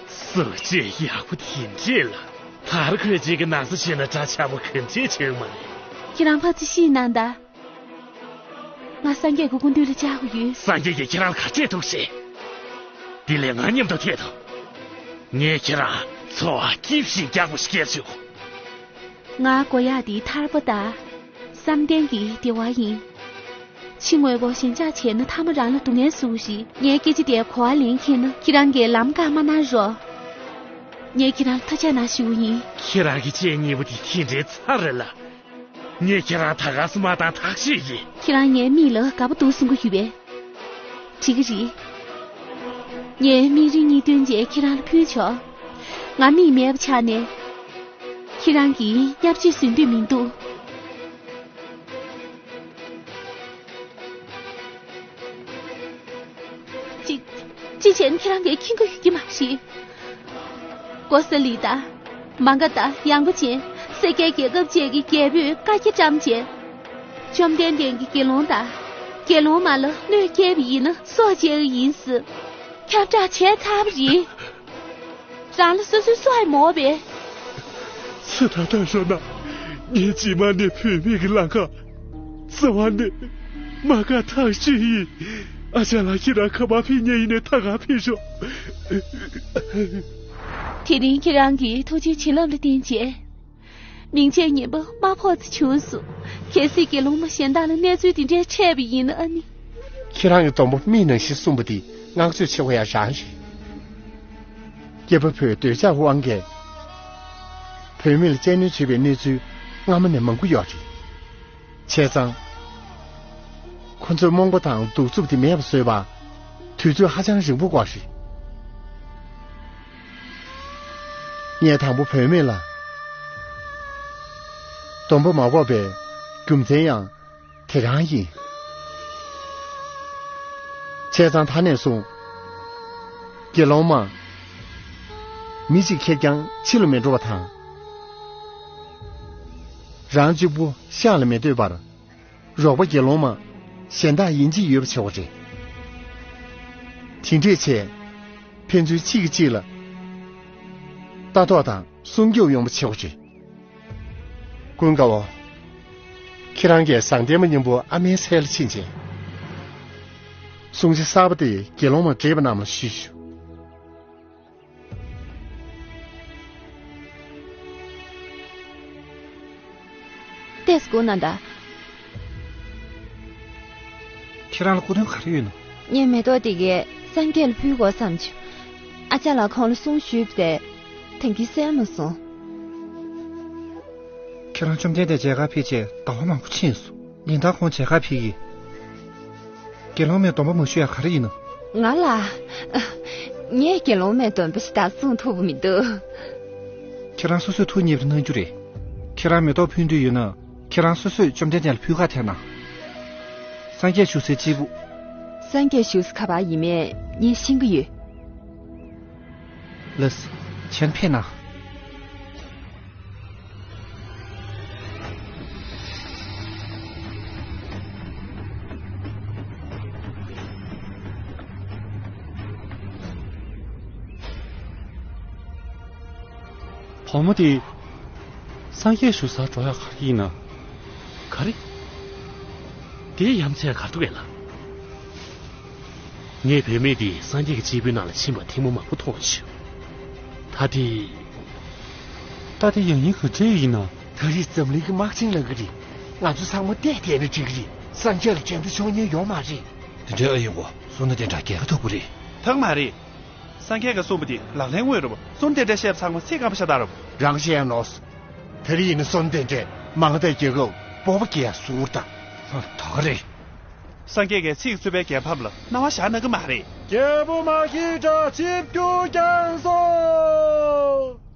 སྲོག་གཅོད་ཡག་པོ་དེ་འདྲས་ལ། ཕར་འཁོད་ཅིག་གི་ན་ཚ་བྱས་ན་འདྲ་ཆགས་པོ་ག་འདྲས་བྱུང་མ་རེད། ཁྱེད་རང་ཕར་ཚུར་ཤེས་གནང་ད། ང་སངས་རྒྱས་ཀྱི་སྐུ་མདུན་ལ་བཅར་དགོས་ཡོད། སངས་རྒྱས་ཀྱིས་ཁྱེད་རང་ལ་ག་འདྲས་ཐུགས་ཆེ། དེ་ལས་ང་མཉམ་དུ་ཐད་དང་། ངས་ཁྱེད་རང་འཚོ་བ་སྐྱིད་ཞིང་རྒྱགས་པོ་ཞིག་སྐྱེལ་ཆོག་ང་དགོས་ཡག་དེ་ཐར་པ་དང་། བསམ་གཏན་གྱི་བདེ་བ་ཡིན། ཕྱི་དངོས་པོ་ཞེན་ཆགས་བྱས་ན་མཐའ་མ་རང་ལ་སྡུག་བསྔལ་བཟོ་གི་རེད། ངའི་སྐད་ཆ་དེ་གོ་བ་ལེན་མཁྱེན་ན་ཁྱེད་རང་གིས་ལམ་བཀག་མ་གནང་རོགས། ངས་ཁྱེད་རང་ལ་ཐུགས་རྗེ་གནང་ཞུ་གི་ཡིན། ཁྱེད་རང་གི་སྤྱན་གཉིས་པོ་དེ་དེ་འདྲའི་ཚ་རེད་ལ། ངས་ཁྱེད་རང་ད་ག་སེ་མ་བཏང་ཐག་ཆོད་ཡིན། ཁྱེད་རང་ངའི་མིག་ལ་དགའ་པོ་འདུག་གསུང་གི་ཡོད་པས། འགྲིག་གི་རེད། ངས་མིག་རིལ་གཉིས་བཏོན་རྗེས་ཁྱེད་རང་ལ་ཕུལ་ཆོག་ང་མིག་མེད་པ་ཆགས་ནས། ཁྱེད་རང་གིས་བརྙས་བཅོས་བཟོ་འདོད་མི་འདུག་ཅི། ཅི་བྱས་ན་ཁྱེད་རང་གིས་མཁྱེན་གྱི་ཡོད་ཀྱི་མ་རེད། ཀོ་ས་ལི་དང་། མ་ག་དང་། ཡངས་པ་ཅན། སེར་སྐྱའི་རྒྱལ་ཁབ་བཅས་ཀྱི་རྒྱལ་པོས་བཀའ་རྒྱ་བཀྲམ་བྱས། བཅོམ་ལྡན་འདས་ཀྱི་དགེ་སློང་དང་། དགེ་སློང་མ་ལ་གནོད་སྐྱེལ་བ་ཡིན་ན་སྲོག་བཅད་ཀྱི་ཡིན་ཟེར། ཁྱབ་བསྒྲགས་བྱས་ཚར་བ་རེད། རང་ལ་སོ་སོའི་སྲོག་ཡང་མོ་བས། ཚེ་ཐར་ཐར་ཤོག་ན། ངས་རྗེས་མ་ནས་བུད་མེད་ཀྱི་ལམ་ཁ། རྩ་བ་ནས་མ་དགའ་ཐག་ཆོད་ཡིན། ཨ་ཅག་ལགས། ཁྱེད་རང་ག་པར་ཕེབས་མཁན་ཡིན་ནའི་ད་ག་ཕེབས་ཤོག་དེ་རིང་ཁྱེད་རང་གིས་ཐུགས་རྗེའི་བྱིན་རླབས་ལ་བརྟེན་བྱས། མིང་ཆད་ངན་པ་དམའ་ཕོག་ཙམ་བྱུང་སོང་། གལ་སྲིད་དགེ་སློང་མ་གཞན་དག་ལ་གནས་ཚུལ་འདི་འདྲའི་འཕྲད་པ་ཡིན་ན་ཨ་ནི། ཁྱེད་རང་གི་སྡོམ་པ་མིག་ནང་བཞིན་སྲུངས་པ་འདི་བསྔགས་བརྗོད་ཆེ་བ་ཡང་རང་རེད། སྐྱེས་པ་ཕོའི་འདོད་ཆགས་དབང་གིས། བུད་མེད་ལ་བཙན་གནོན་བྱེད་པའི་གནས་ཚུལ་སྔ་མོ་ནས་མང་པོ་ཡོད་རེད། བྱས་ཙང་། ཁོ་ཚོའི་རྨོངས་པ་དང་གདུག་རྩུབ་དེ་མེད་པ་བཟོས་པ། དུས་ཚོད་ཧ་ཅང་རིང་པོ་འགོར་རེད། ངས་དང་པོ་བུད་མེད་ལ་སྡོམ་པ་མ་འགོག་པའི་རྒྱུ་མཚན་ཡང་དེ་རང་ཡིན། བྱས་ཙང་ད་ནས་བཟུང་། དགེ་སློང་མ། མི་གཅིག་ཁེར་རྐྱང་ཕྱི་ལ་མི་འགྲོ་བ་དང་། རང་གཅིག་པུ་ཤག་ལ་མི་སྡོད་པར། རོགས་པ་དགེ་སློང་མ་གཞན་དག་ཡིན་གཅིག་ཡོད་པ་བྱེད་དགོས་རེད། དེ་འདྲས་བྱས། ཕན་ཚུན་གཅིག་གིས་གཅིག་ལ་ལྟ་རྟོག་དང་སྲུང་སྐྱོབ་ཡོང་བ་བྱེད་དགོས་རེད། ཀུན་དགའ་བོ། ཁྱེད་རང་གིས་བཟང་ལྡན་མ་མཉམ་པོ་ཨ་མའི་སྲས་ལ་ཕྱིན་བྱས། སྲུང་བྱ་གསར་པ་དེ་དགེ་སློང་མ་བགྲེས་པ་རྣམས་ལ་ཞུས་ཤོག་ཏེས་སྒུག་གནང་དང་། ཁྱེད་རང་ལ་སྐུ་དོན་ག་རེ་ཡོད་ན། ངས་མེ་ཏོག་དེ་གས་སངས་རྒྱས་ལ་ཕུལ་དགོས་བསམ་བྱུང་། ཨ་ཅག་ལགས་ཁོང་ལ་གསུང་ཞུས་པས། ད་གིན་གསན་མ་སོང་། ཁྱེད་རང་བཅོམ་ལྡན་འདས་མཇལ་ཁ་ཕེབས་བྱས་ཟླ་བ་མང་པོ་ཕྱིན་སོང་། ཉིན་ལྟར་ཁོང་མཇལ་ཁ་ཕེབས་ཀྱི། དགེ་སློང་མས་སྡོམ་པ་མ་ཞུ་ཡ་ག་རེ་ཡིན་ན། ང་ལ། ངས་དགེ་སློང་མའི་སྡོམ་པ་ཞིག་དག་སྲུང་ཐུབ་པ་མི་འདུག་ཁྱེད་རང་སོ་སོས་ཐུགས་མཉེས་པ་གནང་རྒྱུ་རེད། ཁྱེད་རང་མེ་ཏོག་ཕུལ་འདོད་ཡོད་ན། ཁྱེད་རང་སོ་སོས་བཅོམ་ལྡན་འདས་ལ་ཕུལ་ཁ་ཐེག་ན། སངས་རྒྱས་བཞུགས་སའི་སྤྱིལ་བུ། སངས་རྒྱས་བཞུགས་ས་ག་པར་ཡིན་མིན་ངས་ཤེས་ཀྱི་ཡོད། ལགས་སོ། ཕྱིར་ཕེབས་གནང་། བུ་མོ་དེ། སངས་རྒྱས་བཞུགས་སར་འགྲོ་ཡག་ག་རེ་ཡིན་ན། ག་རེ། དེ་ཡ་མཚན་ག་རེ་འདུག་གས་ལགས། ངས་བུད་མེད་འདི་སངས་རྒྱས་ཀྱི་སྤྱིལ་བུའི་ནང་ལ་ཕྱིན་པ་ཐེངས་མ་མང་པོ་མཐོང་བཞིན། ད་དེ། ད་དེ་ཡང་སྙིང་ག་འདྲ་ཡིན་ན། ད་རེས་འཛམ་གླིང་གི་དམག་ཆེན་ལངས་ཀྱི་རེད། ང་ཚོ་ཚང་མ་བསྡད་བསྡད་ན་འགྲིག་གི་རེད། སངས་རྒྱས་ལ་འགྲན་ཟླ་ཆོག་མཁན་ཡོད་མ་རེད། དེ་འདྲའི་ཨ་ཡིན་གོ། བསོད་ནམས་དེ་འདྲ་རྒྱལ་ཁ་ཐོབ་ཀྱི་རེད། ཐང་མ་རེད། སངས་རྒྱས་ཀྱིས་གསུངས་པ་དེ་ལག་ལེན་དངོས་རེད་པ། བསོད་ནམས་དེ་འདྲ་བཤད་པ་ཚང་མ་ཚིག་སྐམ་པ་ཤ་སྟག་རེད་པ། རང་བཤད་ཡ་ནོར་སོང་། དེ་རིང་ཡིན་ན་བསོད་ནམས་དེ་འདྲས་མང་ཐལ། རྒྱལ་ཁབ་སྤོབས་པ་སྐྱེ་ཡ་ཟུར་དང་། ད་ག་རེད། སངས་རྒྱས་ཀྱིས་ཚིག་རྩུབ་པའི་རྒྱལ་ཕམ་ལ་སྣང་བ་བཞག་གནང་གི་མ་རེད། རྒྱལ་པོ་མ་སྐྱེས་དགྲ་ཆིབས་བསྒྱུར་བསྐྱངས་སོ།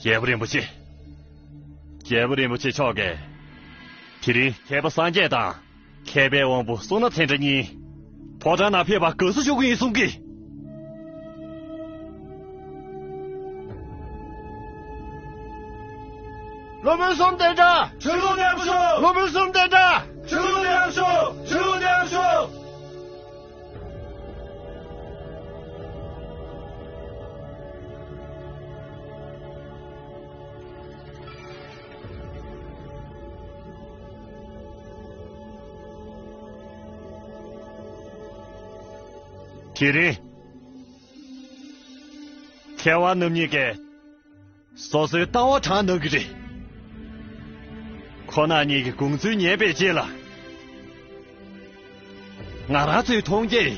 རྒྱལ་པོ་རིན་པོ་ཆེ། རྒྱལ་པོ་རིན་པོ་ཆེ་མཆོག་གིས། དེ་རིང་མཁས་པ་སངས་རྒྱས་དང་། མཁས་པའི་དབང་པོ་བསོད་ནམས་ཚེ་བཀྲ་གཉིས། ཕོ་བྲང་ནང་ཕེབས་པར་དགའ་བསུ་ཞུ་གི་ཡིན་གསུང་གི། སློབ་དཔོན་བསོད་ནམས་དེ་འདྲ། ཆོས་ལུགས་གནས་པ་ཤོག་སློབ་དཔོན་བསོད་ནམས་དེ་འདྲ། ཆོས་ལུགས་གནས་པ་ཤོག་ཆོས་ལུགས་གནས་པ་ཤོག་དེ་རིང་། མཁས་དབང་རྣམ་གཉིས་ཀས་སོ་སོའི་ལྟ་བ་དྲངས་གནང་གི་རེད། ཁོང་རྣམ་གཉིས་ཀྱི་དགོངས་ཚུལ་ཉན་པའི་རྗེས་ལ། ང་རང་ཚོའི་མཐོང་རྒྱས་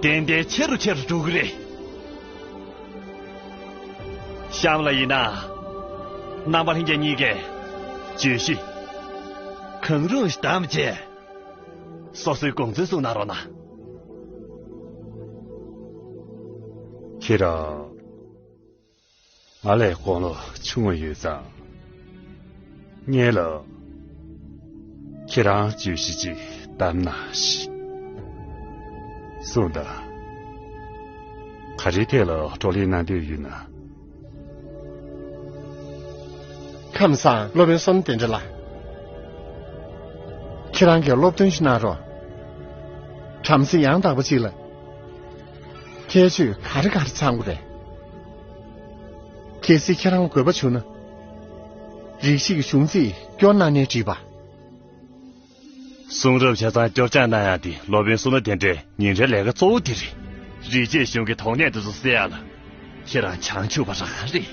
ཏན་ཏན་ཆེ་རུ་ཆེ་རུ་འགྲོ་གི་རེད། གཤམ་ལ་ཡིན་ན། རྣམ་པ་ལྷན་རྒྱས་གཉིས་ཀས་བརྗོད་གཞི་གང་རུང་ཞིག་བདམས་བྱས། སོ་སོའི་དགོངས་ཚུལ་གསུང་གནང་རོགས་གནང་། ཁྱེད་རང་། ང་ལས་དགུང་ལོ་ཆུང་ངུ་ཡོད་ཙང་། ངེད་ལ་ཁྱེད་རང་བརྗོད་གཞི་ཅིག་བདམས་གནང་ཞིག་གསུངས་དང་། ག་རེའི་ཐད་ལ་བགྲོ་གླེང་གནང་འདོད་ཡོད་ན། ཁམས་བཟང་སློབ་དཔོན་བསོད་ནམས་དེ་འདྲ་ལགས། ཁྱེད་རང་གིས་སློབ་སྟོན་ཞིག་གནང་རོགས། བྲམ་ཟེ་ཡང་དག་པ་ཅིག་ལ། ཁྱད་ཆོས་ག་རེ་ག་རེ་ཚང་དགོས་རེད། གལ་སྲིད་ཁྱེད་རང་དགོས་པ་བྱུང་ན། རིགས་ཤིག་གི་གཞུང་ཚིག་སྐྱོར་གནང་ནའི་འགྲིག་པ། གསུང་རབ་ཆ་ཚང་སྐྱོར་སྦྱང་གནང་ཡག་དེ་སློབ་དཔོན་བསོད་ནམས་དེ་འདྲའི་ཉིན་རེའི་ལས་ཀ་གཙོ་བོ་དེ་རེད། རིག་བྱེད་གཞུང་གི་དོགས་གནད་དེ་ཚོ་སེལ་ཡག་ལ། ཁྱེད་རང་བྱང་ཆུབ་པ་རང་རེད།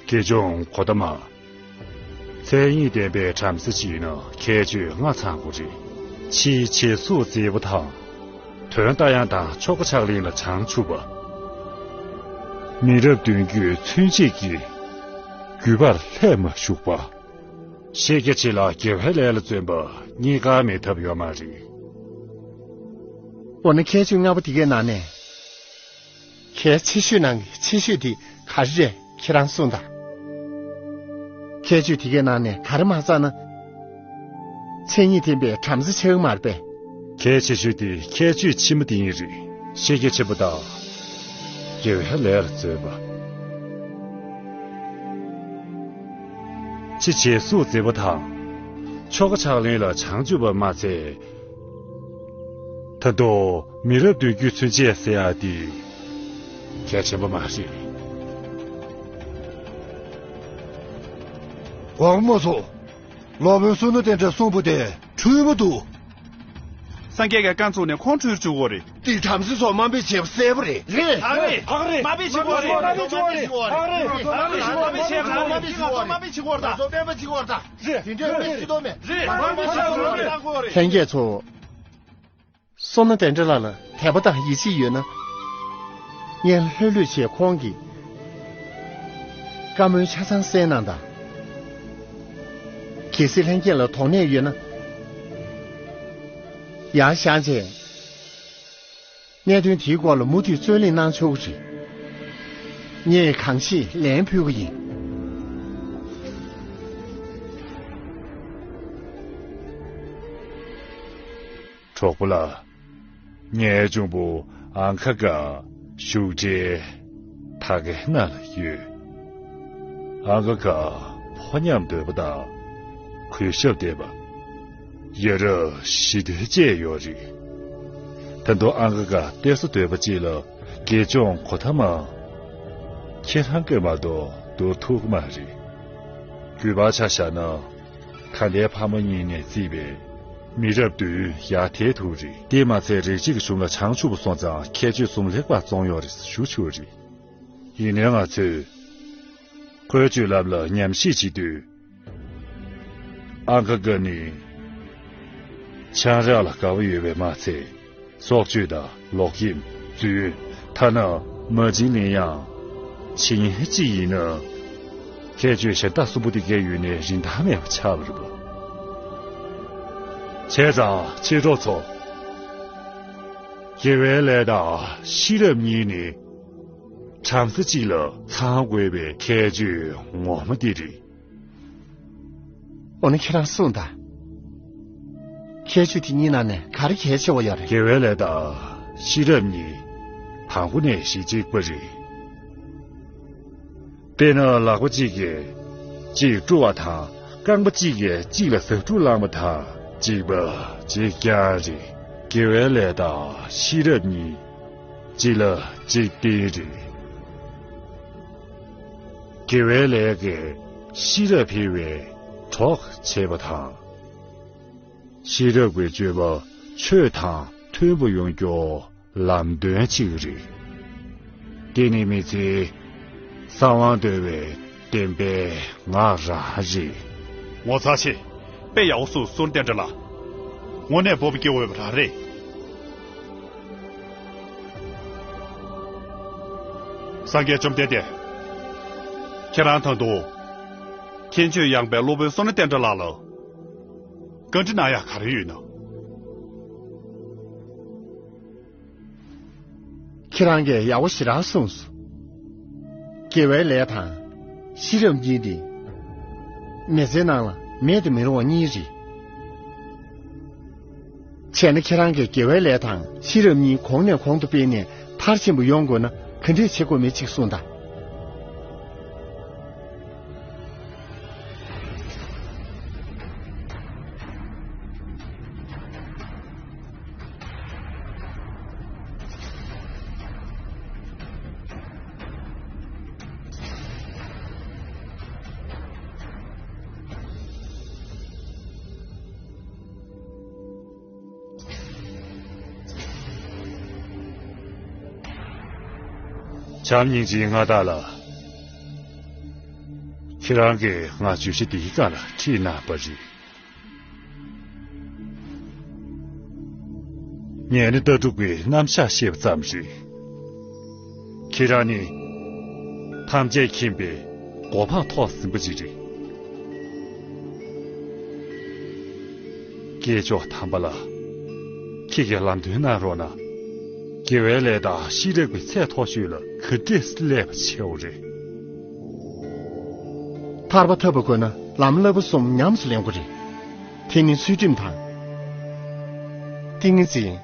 དགེ་སྦྱོང་གོ་ཏ་མ། མཚན་ཉིད་ལྡན་པའི་བྲམ་ཟེ་ཅིག་ཡིན་ན་ཁྱད་ཆོས་ལྔ་ཚང་དགོས་རེད། ཕྱིའི་བྱད་གཟུགས་མཛེས་པོ་དང་། དོན་ལྟ་ཡག་དང་ཆོ་ག་ཕྱག་ལེན་ལ་བྱང་ཆུབ་པ། མི་རབས་གདུང་རྒྱུད་ཚུན་ཆད་ཀྱི་རྒྱུད་པར་ལྷད་མ་ཞུགས་པ། ཤེས་རྒྱ་ཆེ་ལ་དགེ་བའི་ལས་ལ་བརྩོན་པ་གཉིས་ཀ་མེད་ཐབས་ཡོད་མ་རེད། འོ་ན་ཁྱད་ཆོས་ལྔ་པོ་དེ་གའི་ནང་ནས། གལ་ཆེ་ཤོས་ནང་གི་ཆེ་ཤོས་དེ་ག་རེ་རེད། ཁྱེད་རང་གསུངས་དང་། ཁྱད་ཆོས་དེ་གའི་ནང་ནས་ག་རེ་མ་ཚང་ན། མཚན་ཉིད་ལྡན་པའི་བྲམ་ཟེ་ཆགས་མ་རེད་པས། གལ་ཆེ་ཤོས་དེ་ཁྱད་ཆོས་ཕྱི་མ་དེ་ཡིན་རེད། ཤེས་རྒྱ་ཆེན་པོ་དང་། དགེ་བའི་ལས་ལ་བརྩོན་པ། ཕྱི་བྱད་གཟུགས་མཛེས་པོ་དང་། ཆོ་ག་ཕྱག་ལེན་ལ་བྱང་ཆུབ་པ་མ་ཚད། ད་དུང་མི་རབས་བདུན་བརྒྱུད་ཚུན་ཆད་ཟེར་ཡག་དེ་གལ་ཆེན་པོ་མ་རེད། དགོངས་པ་མ་ཚོམས། སློབ་དཔོན་བསོད་ནམས་བསྟན་དགྲ་གསུངས་པ་དེ་འཁྲུལ་པ་འདུག་སངས་རྒྱས་ཀྱིས་རྐང་བཙུགས་ནས་ཁོང་འཁྲུལ་བཅུག་གོ་རེད། དེ་བྲམ་ཟེ་ཚོ་དམའ་འབེབས་བྱས་པ་གསལ་པོ་རེད། རེད། ཨ་རེད། ཨ་རེད། དམའ་འབེབས་བྱེད་གོ་རེད། དམའ་འབེབས་བྱེད་གོ་རེད། དམའ་འབེབས་བྱེད་གོ་རེད། དམའ་འབེབས་བྱེད་གོ་རེད། དམའ་འབེབས་བྱེད་གོ་རེད། ད་སོ་སྤེན་པ་བྱེད་གོ་རེད་ད། རེད། དེ་འདྲའི་མི་སྲིད་དོ་མེད། རེད། དམའ་འབེབས་བྱེད་གོ་རེད། ལྷན་རྒྱས་ཚོ། བསོད་ནམས་བསྟན་དགྲ་ལགས་ལ་དད་པ་དང་ཡིད་ཆེས་ཡོད་ན། སྔོན་ལྷོད་ལྷོད་བྱས་ཁོང་གིས་བཀའ་མོལ་ཆ་ཚང་གསན་གནང་དང་། གལ་སྲིད་ལྷན་རྒྱས་ལ་དོགས་གནས་ཡོད་ན། ཡར་བཞེངས་བྱས། གནད་དོན་དེའི་སྐོར་ལ་མུ་མཐུད་རྩོད་གླེང་གནང་ཆོག་གི་རེད། ངས་གང་ཤེས་ལན་ཕུལ་གི་ཡིན། གྲོགས་པོ་ལགས། ངའི་གཅུང་པོ་ཨང་ཁ་ག་བཞུགས་གྲལ་ཐག་ཀའི་ནང་ལ་ཡོད། ཨང་ཁ་ག་ཕོ་ཉམས་དོད་པ་དང་། གུས་ཞབས་ལྡན་པ། ཡ་རབས་ཞི་དུལ་བཅས་ཡོད་རེད། ད་དུང་ཨང་ཁ་ག་གཏད་སོ་དོད་པ་ཅིག་ལ་དགེ་སྦྱོང་གོ་ཐ་མ་ཁྱེད་རང་གིས་མ་གཏོགས་བསྡུར་ཐུབ་ཀྱི་མ་རེད། རྒྱུད་པ་ཆ་བཞག་ན། ད་ལྟའི་ཕ་མ་གཉིས་ནས་བརྩིས་པའི་མི་རབས་བདུན་ཡར་དེད་ཐུབ་རེད། དེ་མ་ཚད་རིགས་གཅིག་གི་གཞུང་ལ་བྱང་ཆུབ་སོང་ཙང་ཁྱད་ཆོས་གསུམ་ལེགས་པར་སྦྱོང་ཡོད་རེད་ཞུ་ཆོག་རེད། ཡིན་ནའི་ང་ཚོས་ཁོའི་སྤྱོད་ལམ་ལ་ཉམས་ཞིབ་བྱེད་དུས། ཨང་ཁ་ག་ནི་ཆང་རག་ལ་དགའ་བོ་ཡོད་པས་མ་ཚད། སྲོག་གཅོད་དང་ལོག་གཡེམ། རྫུན། ཐ་ན་མ་བྱིན་ལེན་ཡང་བྱེད་མཁན་གཅིག་ཡིན་ན། ཁྱད་ཆོས་གཞན་དག་གསུམ་པོ་དེ་གས་ཡོད་ནའི་རིན་ཐང་མེད་པ་ཆགས་པ་རེད་པ། བྱས་ཙང་མཆེད་གྲོགས་ཚོ། དགེ་བའི་ལས་དང་ཤེས་རབ་གཉིས་ནི་བྲམ་ཟེ་གཅིག་ལ་ཚང་དགོས་པའི་ཁྱད་ཆོས་ངོ་མ་དེ་རེད། འོ་ན་ཁྱེད་རང་གསུངས་དང་། ཁྱད་ཆོས་དེ་གཉིས་ནང་ནས་ག་རེ་གལ་ཆེ་བ་ཡོད་རེད། དགེ་བའི་ལས་དང་ཤེས་རབ་གཉིས་དང་པོ་ནས་གཞི་གཅིག་པ་རེད། དཔེར་ན་ལག་པ་གཅིག་གིས་གཅིག་བཀྲུ་བ་དང་རྐང་པ་གཅིག་གིས་གཅིག་ལ་ཟ་འཕྲུག་བསླངས་པ་དང་གཅིག་པ་གཅིག་རྐྱང་རེད། དགེ་བའི་ལས་དང་ཤེས་རབ་གཉིས་གཅིག་ལ་གཅིག་བརྟེན་རེད། དགེ་བའི་ལས་ཀྱིས་ཤེས་རབ་འཕེལ་བའི་གྲོགས་བྱེད་པ་དང་། ཤེས་རབ་ཀྱི་སྤྱོད་པ་ཆོས་དང་མཐུན་པོ་ཡོང་རྒྱུ་ལམ་སྟོན་གཅིག་རེད། དེ་ནི་མི་ཚེའི་གསང་བ་འདུལ་བའི་བདེན་པའི་ངག་རང་རེད། ངོ་མཚར་ཆེ། དཔེ་ཡག་པོ་གསུངས་སོང་བསྟན་དགྲ་ལགས། དངོས་གནས་སྤོབས་པ་སྐྱེ་འོས་པ་རང་རེད། སངས་རྒྱས་བཅོམ་ལྡན་འདས། ཁྱེད་རང་དང་དུ། མཁྱེན་དཔྱོད་ཡངས་པའི་སློབ་དཔོན་བསོད་ནམས་བསྟན་དགྲ་ལགས་ལ། བཀའ་འདྲི་གནང་ཡག་ག་རེ་ཡོད་ན། ཁྱེད་རང་གིས་ཡག་པོ་ཞེ་དྲག་གསུངས་སོང་། དགེ་བའི་ལས་དང་ཤེས་རབ་གཉིས་ནི་མི་ཚེའི་ནང་ལ་མེད་དུ་མི་རུང་བ་གཉིས་རེད། བྱས་ན་ཁྱེད་རང་གིས་དགེ་བའི་ལས་དང་ཤེས་རབ་གཉིས་གོང་ནས་གོང་དུ་སྤེལ་ནས་མཐར་ཕྱིན་པ་ཡོང་དགོས་ན་ག་འདྲས་བྱེད་དགོས་མེད་ཅིག་གསུངས་དང་། བྱམས་སྙིང་རྗེའི་མངའ་བདག་ལགས། ཁྱེད་རང་གིས་ང་བརྗོད་གཞི་འདིའི་སྒང་ལ་ཁྲིད་གནང་བ་རེད། ངས་ནི་ལྟ་གྲུབ་ཀྱི་རྣམ་གཞག་བཤད་པ་ཙམ་རེད། ཁྱེད་རང་ནི་ཐམས་ཅད་མཁྱེན་པའི་གོ་འཕང་ཐོབ་ཟིན་པ་ཅིག་རེད། སྐྱེས་མཆོག་དམ་པ་ལགས། ཁྱེད་ཀྱིས་ལམ་སྟོན་གནང་རོགས་གནང་། དགེ་བའི་ལས་དང་ཤེས་རབ་ཀྱི་ཚད་མཐོ་ཤོས་ལ་ག་འདྲས་སླེབས་པ་བྱེད་དགོས་རེད། ཐར་པ་ཐོབ་པ་དགོས་ན་ལམ་བསླབ་པ་གསུམ་ཉམས་སུ་ལེན་དགོས་རེད། དེ་ནི་ཚུལ་ཁྲིམས་དང་། ཏིང་ངེ་འཛིན།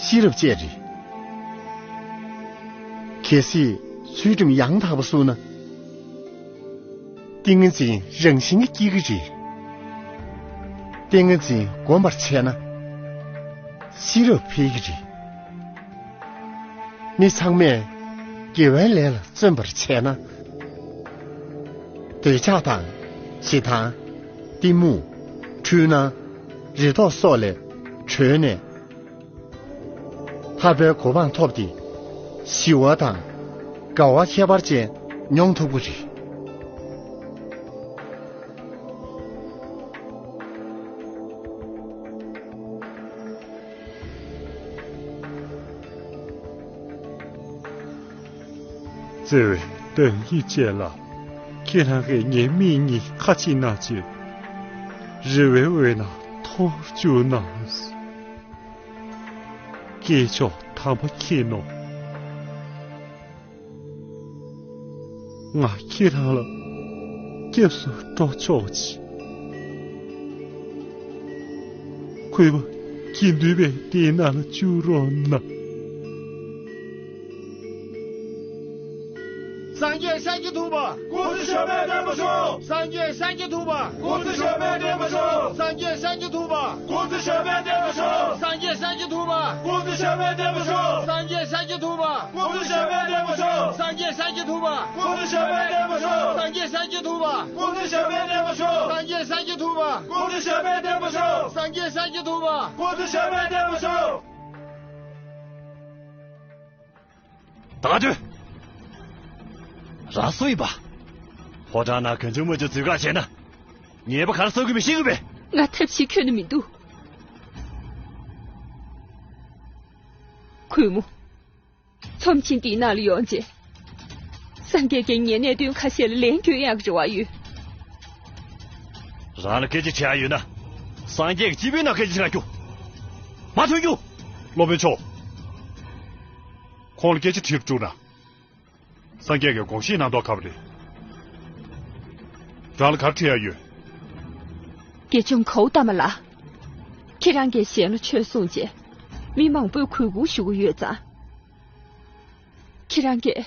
ཤེས་རབ་བཅས་རེད། གལ་སྲིད་ཚུལ་ཁྲིམས་ཡང་དག་པ་བསྲུངས་ན། ཏིང་ངེ་འཛིན་རང་བཞིན་གྱིས་སྐྱེ་གི་རེད། ཏིང་ངེ་འཛིན་བསྒོམ་པར་བྱས་ན། ཤེས་རབ་འཕེལ་གྱི་རེད། མི་ཚང་མས་དགེ་བའི་ལས་ལ་བརྩོན་པར་བྱས་ན། འདོད་ཆགས་དང་ཞེ་སྡང་། གཏི་མུག་འཁྲུལ་སྣང་། རེ་དོགས་སོགས་ལས་གྲོལ་ནས། ཐར་པའི་གོ་འཕང་ཐོབ་སྟེ། ཞི་བ་དང་དགའ་བ་ཁྱད་པར་ཅན་མྱོང་ཐུབ་ཀྱི་རེད། བརྩེ་བའི་བདག་ཉིད་ཅན་ལགས། ཁྱེད་རང་གིས་ངའི་མིག་གཉིས་ཁ་ཕྱེ་གནང་བྱས། རེ་བའི་འོད་སྣང་འཐོར་བཅུག་གནང་། སྐྱེས་མཆོག་དམ་པ་མཁྱེན་ནོ། ང་ཁྱེད་རང་ལ་སྐྱབས་སུ་འགྲོ་ཆོག་ཅིག། གུས་པ་དགེ་འདུན་པའི་སྡེའི་ནང་ལ་བཅུག་རོགས་གནང་། སངས་རྒྱས་ཤཱཀྱ་ཐུབ་པ། སྐུ་ཚེ་ཞབས་པད་བརྟན་པར་ཤོག། སངས་རྒྱས་ཤཱཀྱ་ཐུབ་པ། སྐུ་ཚེ་ཞབས་པད་བརྟན་པར་ཤོག། སངས་རྒྱས་ཤཱཀྱ་ཐུབ་པ། སྐུ་ཚེ་ཞབས་པད་བརྟན་པར་ཤོག། སངས་རྒྱས་ཤཱཀྱ་ཐུབ་པ། སྐུ་ཚེ་ཞབས་པད་བརྟན་པར་ཤོག། སངས་རྒྱས་ཤཱཀྱ་ཐུབ་པ། སྐུ་ཚེ་ཞབས་པད་བརྟན་པར་ཤོག། སངས་རྒྱས་ཤཱཀྱ་ཐུབ་པ། སྐུ་ཚེ་ཞབས་པད་བརྟན་པར་ཤོག། སངས་རྒྱས་ཤཱཀྱ་ཐུབ་པ། སྐུ་ཚེ་ཞབས་པད་བརྟན་པར་ཤོག། སངས་རྒྱས་ཤཱཀྱ་ཐུབ་པ། སྐུ་ཚེ་ཞབས་པད་བརྟན་པར་ཤོག། སངས་རྒྱས་ཤཱཀྱ་ཐུབ་པ། སྐུ་ཚེ་ཞབས་པད་བརྟན་པར་ཤོག། ད་ག་དུས། རང་སུ་ཡིན་པ། ཕོ་བྲང་ནང་གང་བྱུང་མང་བྱུང་འཛུལ་ག་བྱས་ན། ཉེས་པ་ག་རེ་བསགས་ཀྱི་མིན་ཤེས་ཀྱི་མེད། ང་ཐབས་ཤེས་ཁྱོན་ནས་མི་འདུག། གུས་མོ། ཚོམས་ཆེན་འདིའི་ནང་ལ་ཡོང་རྗེས། སངས་རྒྱས་ཀྱིས་ངའི་གནད་དོན་ཁ་ཤས་ལ་ལན་བསྐྱོན་ཡག་གི་རེ་བ་ཡོད། རང་ལ་སྐད་ཆ་དྲི་ཡག་ཡོད་ན། སངས་རྒྱས་ཀྱི་སྤྱི་པའི་ནང་སྐད་ཆ་དྲི་ན་རྒྱུ། མ་ཐོན་རྒྱུ། སློབ་དཔོན་མཆོག། ཁོང་ལ་སྐད་ཆ་དྲིས་རུ་བཅུག་ན། སངས་རྒྱས་ཀྱིས་དགོངས་བཞེས་གནང་མདོག་ཁ་པོ་རེད། རང་ལ་ག་རེ་དྲི་ཡག་ཡོད། དགེ་སྦྱོང་གའུ་ཏ་མ་ལགས། ཁྱེད་རང་གིས་གཞན་ལ་ཆོས་གསུངས་རྗེས། མི་མང་པོས་གུས་བཀུར་ཞུ་གི་ཡོད་ཙང་། ཁྱེད་རང་གིས་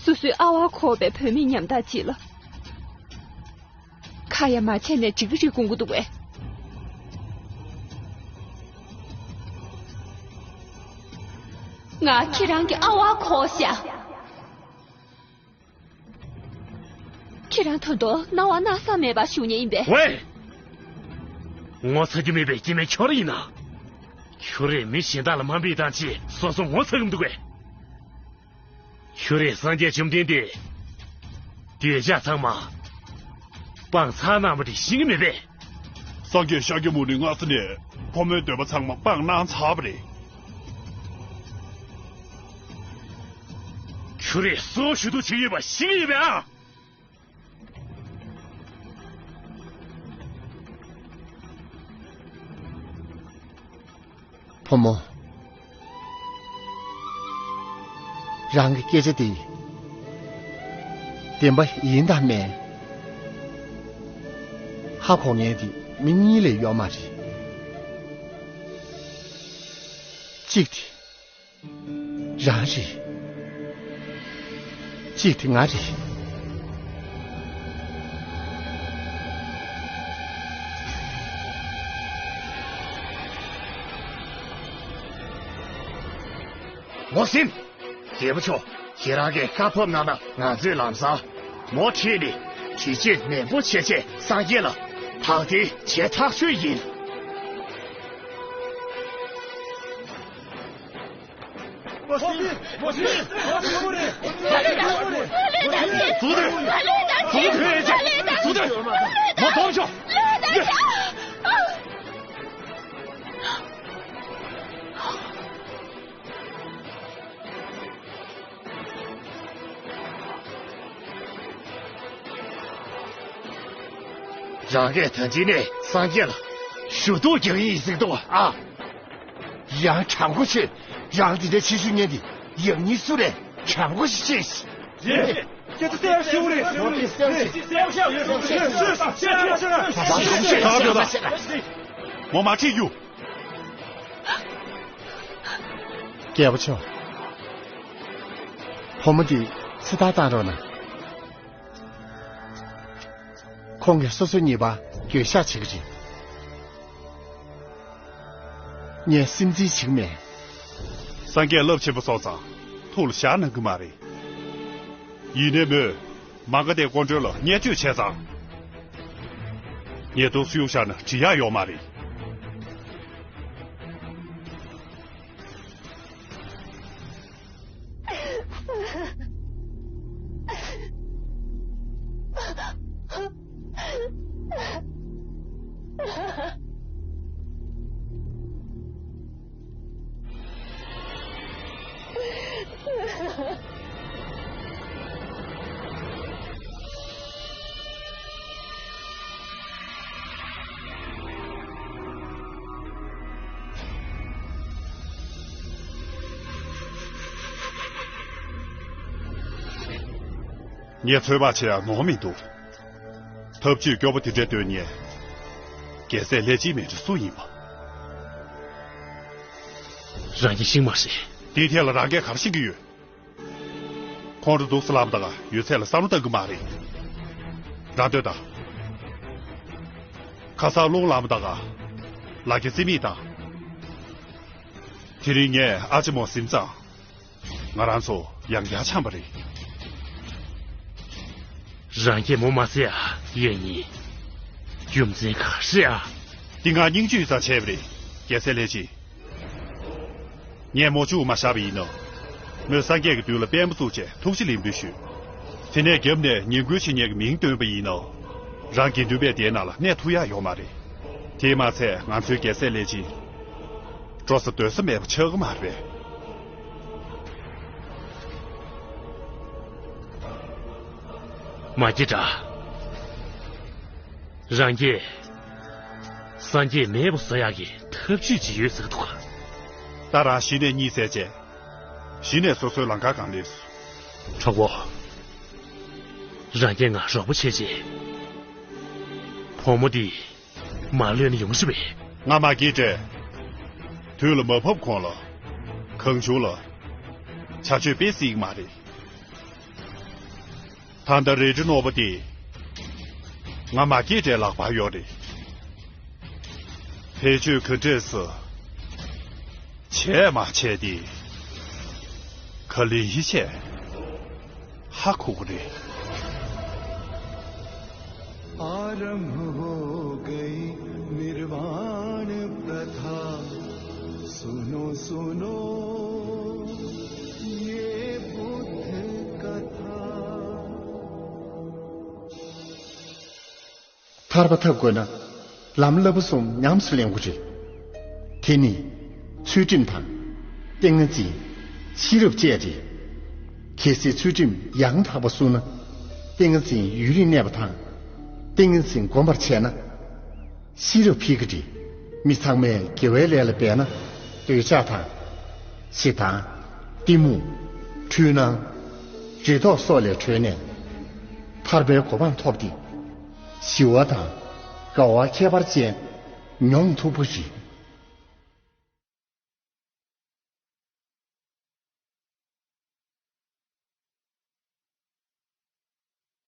སོ་སོའི་ཨ་ཝ་ཁོག་པའི་བུད་མེད་ཉམ་ཐག་ཅིག་ལ། ཁ་ཡ་མ་བྱས་ནས་འགྲིག་གི་རེད་དགོངས་ཀྱི་འདུག་པས། ང་ཁྱེད་རང་གི་ཨ་ཝ་གོ་ཤག། ཁྱེད་རང་ད་དུང་སྣང་བ་སྣང་ས་མེད་པ་ཞུ་མཁན་ཡིན་པས། ཝེ། ངོ་ཚ་རྒྱུ་མེད་པའི་སྐྱེ་དམན་ཁྱོད་རང་ཡིན་ན། ཁྱོད་རས་མི་གཞན་དག་ལ་དམའ་འབེབས་བཏང་བྱས་སོ་སོ་ངོ་ཚ་གི་མི་འདུག་པས། ཁྱོད་རས་སངས་རྒྱས་བཅོམ་ལྡན་འདས་འདོད་ཆགས་ཚང་མ་སྤང་ཚར་གནང་བ་དེ་ཤེས་ཀྱི་མེད་པས། སངས་རྒྱས་ཤཱཀྱ་མུ་ནི་སྔ་ས་ནས་ཕོ་མོའི་འདོད་པ་ཚང་མ་སྤངས་གནང་ཚར་བ་རེད། ཁྱོད་རས་སོ་ཞུ་གཏུག་བྱེད་ཀྱི་ཡོད་པ་ཤེས་ཀྱི་ཡོད་པས་ཨ། ཕོ་མོ། རང་གི་སྐད་ཆ་དེ་བདེན་པ་ཡིན་དང་མིན། ཧ་གོ་མཁན་དེ་མི་གཉིས་ལས་ཡོད་མ་རེད། གཅིག་དེ། རང་རེད། གཅིག་དེ་ང་རེད། ངོ་ཤེས། རྒྱལ་པོ་མཆོག། ཁྱེད་རང་གིས་བཀའ་ཕབ་གནང་ན་ང་ཚོས་ལམ་སང་མོ་ཁྲིད་ནས་དྲི་ཆུའི་ནན་པོ་བྱས་བྱས་སངས་རྒྱས་ལ་དག་ཐེར་བྱས་ཐག་ཆོད་ཡིན། རང་གིས་ད་ཅི་ནས་སངས་རྒྱས་ལ་ཞུ་གཏུག་རྒྱག་ཡིན་ཟེར་འདུག་ཨ། ཡང་དྲང་པོ་བཤད། རང་འདི་འདྲ་ཕྱི་ཤུལ་ཉན་དེ་ཡག་ཉེས་སུ་རེད། དྲང་པོ་ཞིག་བཤད། ཁྱེད་ཚོ་གསལ་ཞུ་རེད། ངོ་མ་ཁྲིད་རྒྱུ། རྒྱལ་པོ་མཆོག། བུ་མོ་འདི་ཚེ་ཐར་བཏང་རོགས་གནང་། ཁོང་གིས་སོ་སོའི་ཉེས་པ་འགྱོད་བཤགས་བྱེད་ཀྱི་རེད། ངས་སེམས་འཛིན་བྱེད་ཀྱི་མེད། སངས་རྒྱས་རླབས་ཆེན་པོ་སོང་ཙང་ཐུགས་ལ་བཞག་གནང་གི་མ་རེད། ཡིན་ནའི་མོས་མ་ག་དྷའི་སྐུ་མགྲོན་ལ་བརྙས་བཅོས་བྱས་ཙང་། ངས་དུག་སེལ་བཞག་ན་འབྲི་ཡག་ཡོད་མ་རེད། ངས་ཚོད་དཔག་བྱེད་ཡག་ནོར་མི་འདུག། ཐབས་ཇུས་སྐྱོ་པོ་དེ་འདྲ་བཏོན་མཁན། རྒྱལ་སྲས་ལྷས་སྦྱིན་མིན་འདྲ་སུ་ཡིན་པ། རང་གིས་ཤེས་མ་ཤེས། དེའི་ཐད་ལ་རང་གིས་ག་རེ་ཤེས་ཀྱི་ཡོད། ཁོང་ཁྲོ་འདུག་སེ་ལངས་པ་དང་ཡོད་ཚད་ལ་བསམ་བློ་བཏང་གི་མ་རེད། རང་ལྟོས་དང་། ཁ་སང་རླུང་ལངས་པ་དང་། ལ་རྒྱ་རྩིས་མེད་དང་། དེ་རིང་ངས་ཨ་ཅེ་མོ་ཟིན་ཙང་། ང་རང་ཚོ་ཡང་བསྐྱར་འཆམ་པ་རེད། རང་སྐྱེས་མོ་མ་ཟེར་ཨ། ཡོད་ཉིད། རྒྱུ་མཚན་ག་རེ་ཨ། འདི་ང་སྙིང་བཅུད་ཙམ་བྱས་པ་རེད། རྒྱལ་སྲས་ལྷས་སྦྱིན། ངས་མོ་ཆུང་མ་བཞག་པ་ཡིན་ནོ། མོས་སངས་རྒྱས་ཀྱི་མདུན་ལ་པད་མོ་བཙུགས་བྱས་ཐུགས་རྗེ་ལེགས་འབུལ་ཞུས། དེ་ནས་རྒྱབ་ནས་ཉིན་གུང་བྱེད་མཁན་གྱི་མིང་བཏོན་པ་ཡིན་ནོ། རང་དགེ་འདུན་པའི་སྡེའི་ནང་ལ་གནས་ཐུབ་ཡག་ཡོད་མ་རེད། དེས་མ་ཚད་ང་ཚོའི་རྒྱལ་སྲས་ལྷས་སྦྱིན། འགྲོ་ས་སྡོད་ས་མེད་པ་ཆགས་ཀྱི་མ་རེད་པས། མ་སྐྱེས་དགྲ། རང་གིས་སངས་རྒྱས་མེད་པ་བཟོ་ཡག་གི་ཐབས་ཇུས་ཅིག་ཡོད་ཟེར་གི་འདུག་ག། ད་རང་གཞི་ནས་གཉིད་སད་བྱས། གཞི་ནས་སོ་སོའི་ལམ་ཁ་སྒང་སླེབས་སོང་། གྲོགས་པོ། རང་གིས་ང་རོགས་པ་བྱས་རྗེས། བུ་མོ་འདི་མ་གློད་ན་ཡོང་ས་མེད། ང་མ་སྐྱེས་དགྲས། དུས་ལ་མ་བབ་གོང་ལ། གང་བྱུང་ལ། བྱ་སྤྱོད་སྤེལ་སྲིད་ཀྱི་མ་རེད། ད་ལྟ་རལ་གྲི་རྣོ་པོ་དེ། ང་མ་སྐྱེས་དགྲའི་ལག་པར་ཡོད་རེད། བེད་སྤྱོད་ག་འདྲས་སུ་བྱས་མ་བྱས་དེ། ག་ལེ་ཡི་བྱས་ཧ་གོ་གི་རེད། आरंभ हो गई निर्वाण प्रथा। सुनो सुनो ये बुद्ध कथा। ཐར་པ་ཐོབ་དགོས་ན་ལམ་བསླབ་པ་གསུམ་ཉམས་སུ་ལེན་དགོས་རེད། དེ་ནི་ཚུལ་ཁྲིམས་དང་། ཏིང་ངེ་འཛིན། ཤེས་རབ་བཅས་རེད། གལ་སྲིད་ཚུལ་ཁྲིམས་ཡང་དག་པ་བསྲུངས་ན། ཏིང་ངེ་འཛིན་ཡུན་རིང་གནས་པ་དང་། ཏིང་ངེ་འཛིན་སྒོམ་པར་བྱས་ན། ཤེས་རབ་འཕེལ་གྱི་རེད། མི་ཚང་མས་དགེ་བའི་ལས་ལ་འབད་ན། འདོད་ཆགས་དང་། ཞེ་སྡང་། གཏི་མུག་འཁྲུལ་སྣང་། རེ་དོགས་སོགས་ལས་གྲོལ་ནས། ཐར་པའི་གོ་འཕང་ཐོབ་སྟེ། ཞི་བ་དང་། དགའ་བ་ཁྱད་པར་ཅན། མྱོང་ཐུབ་པ་རེད།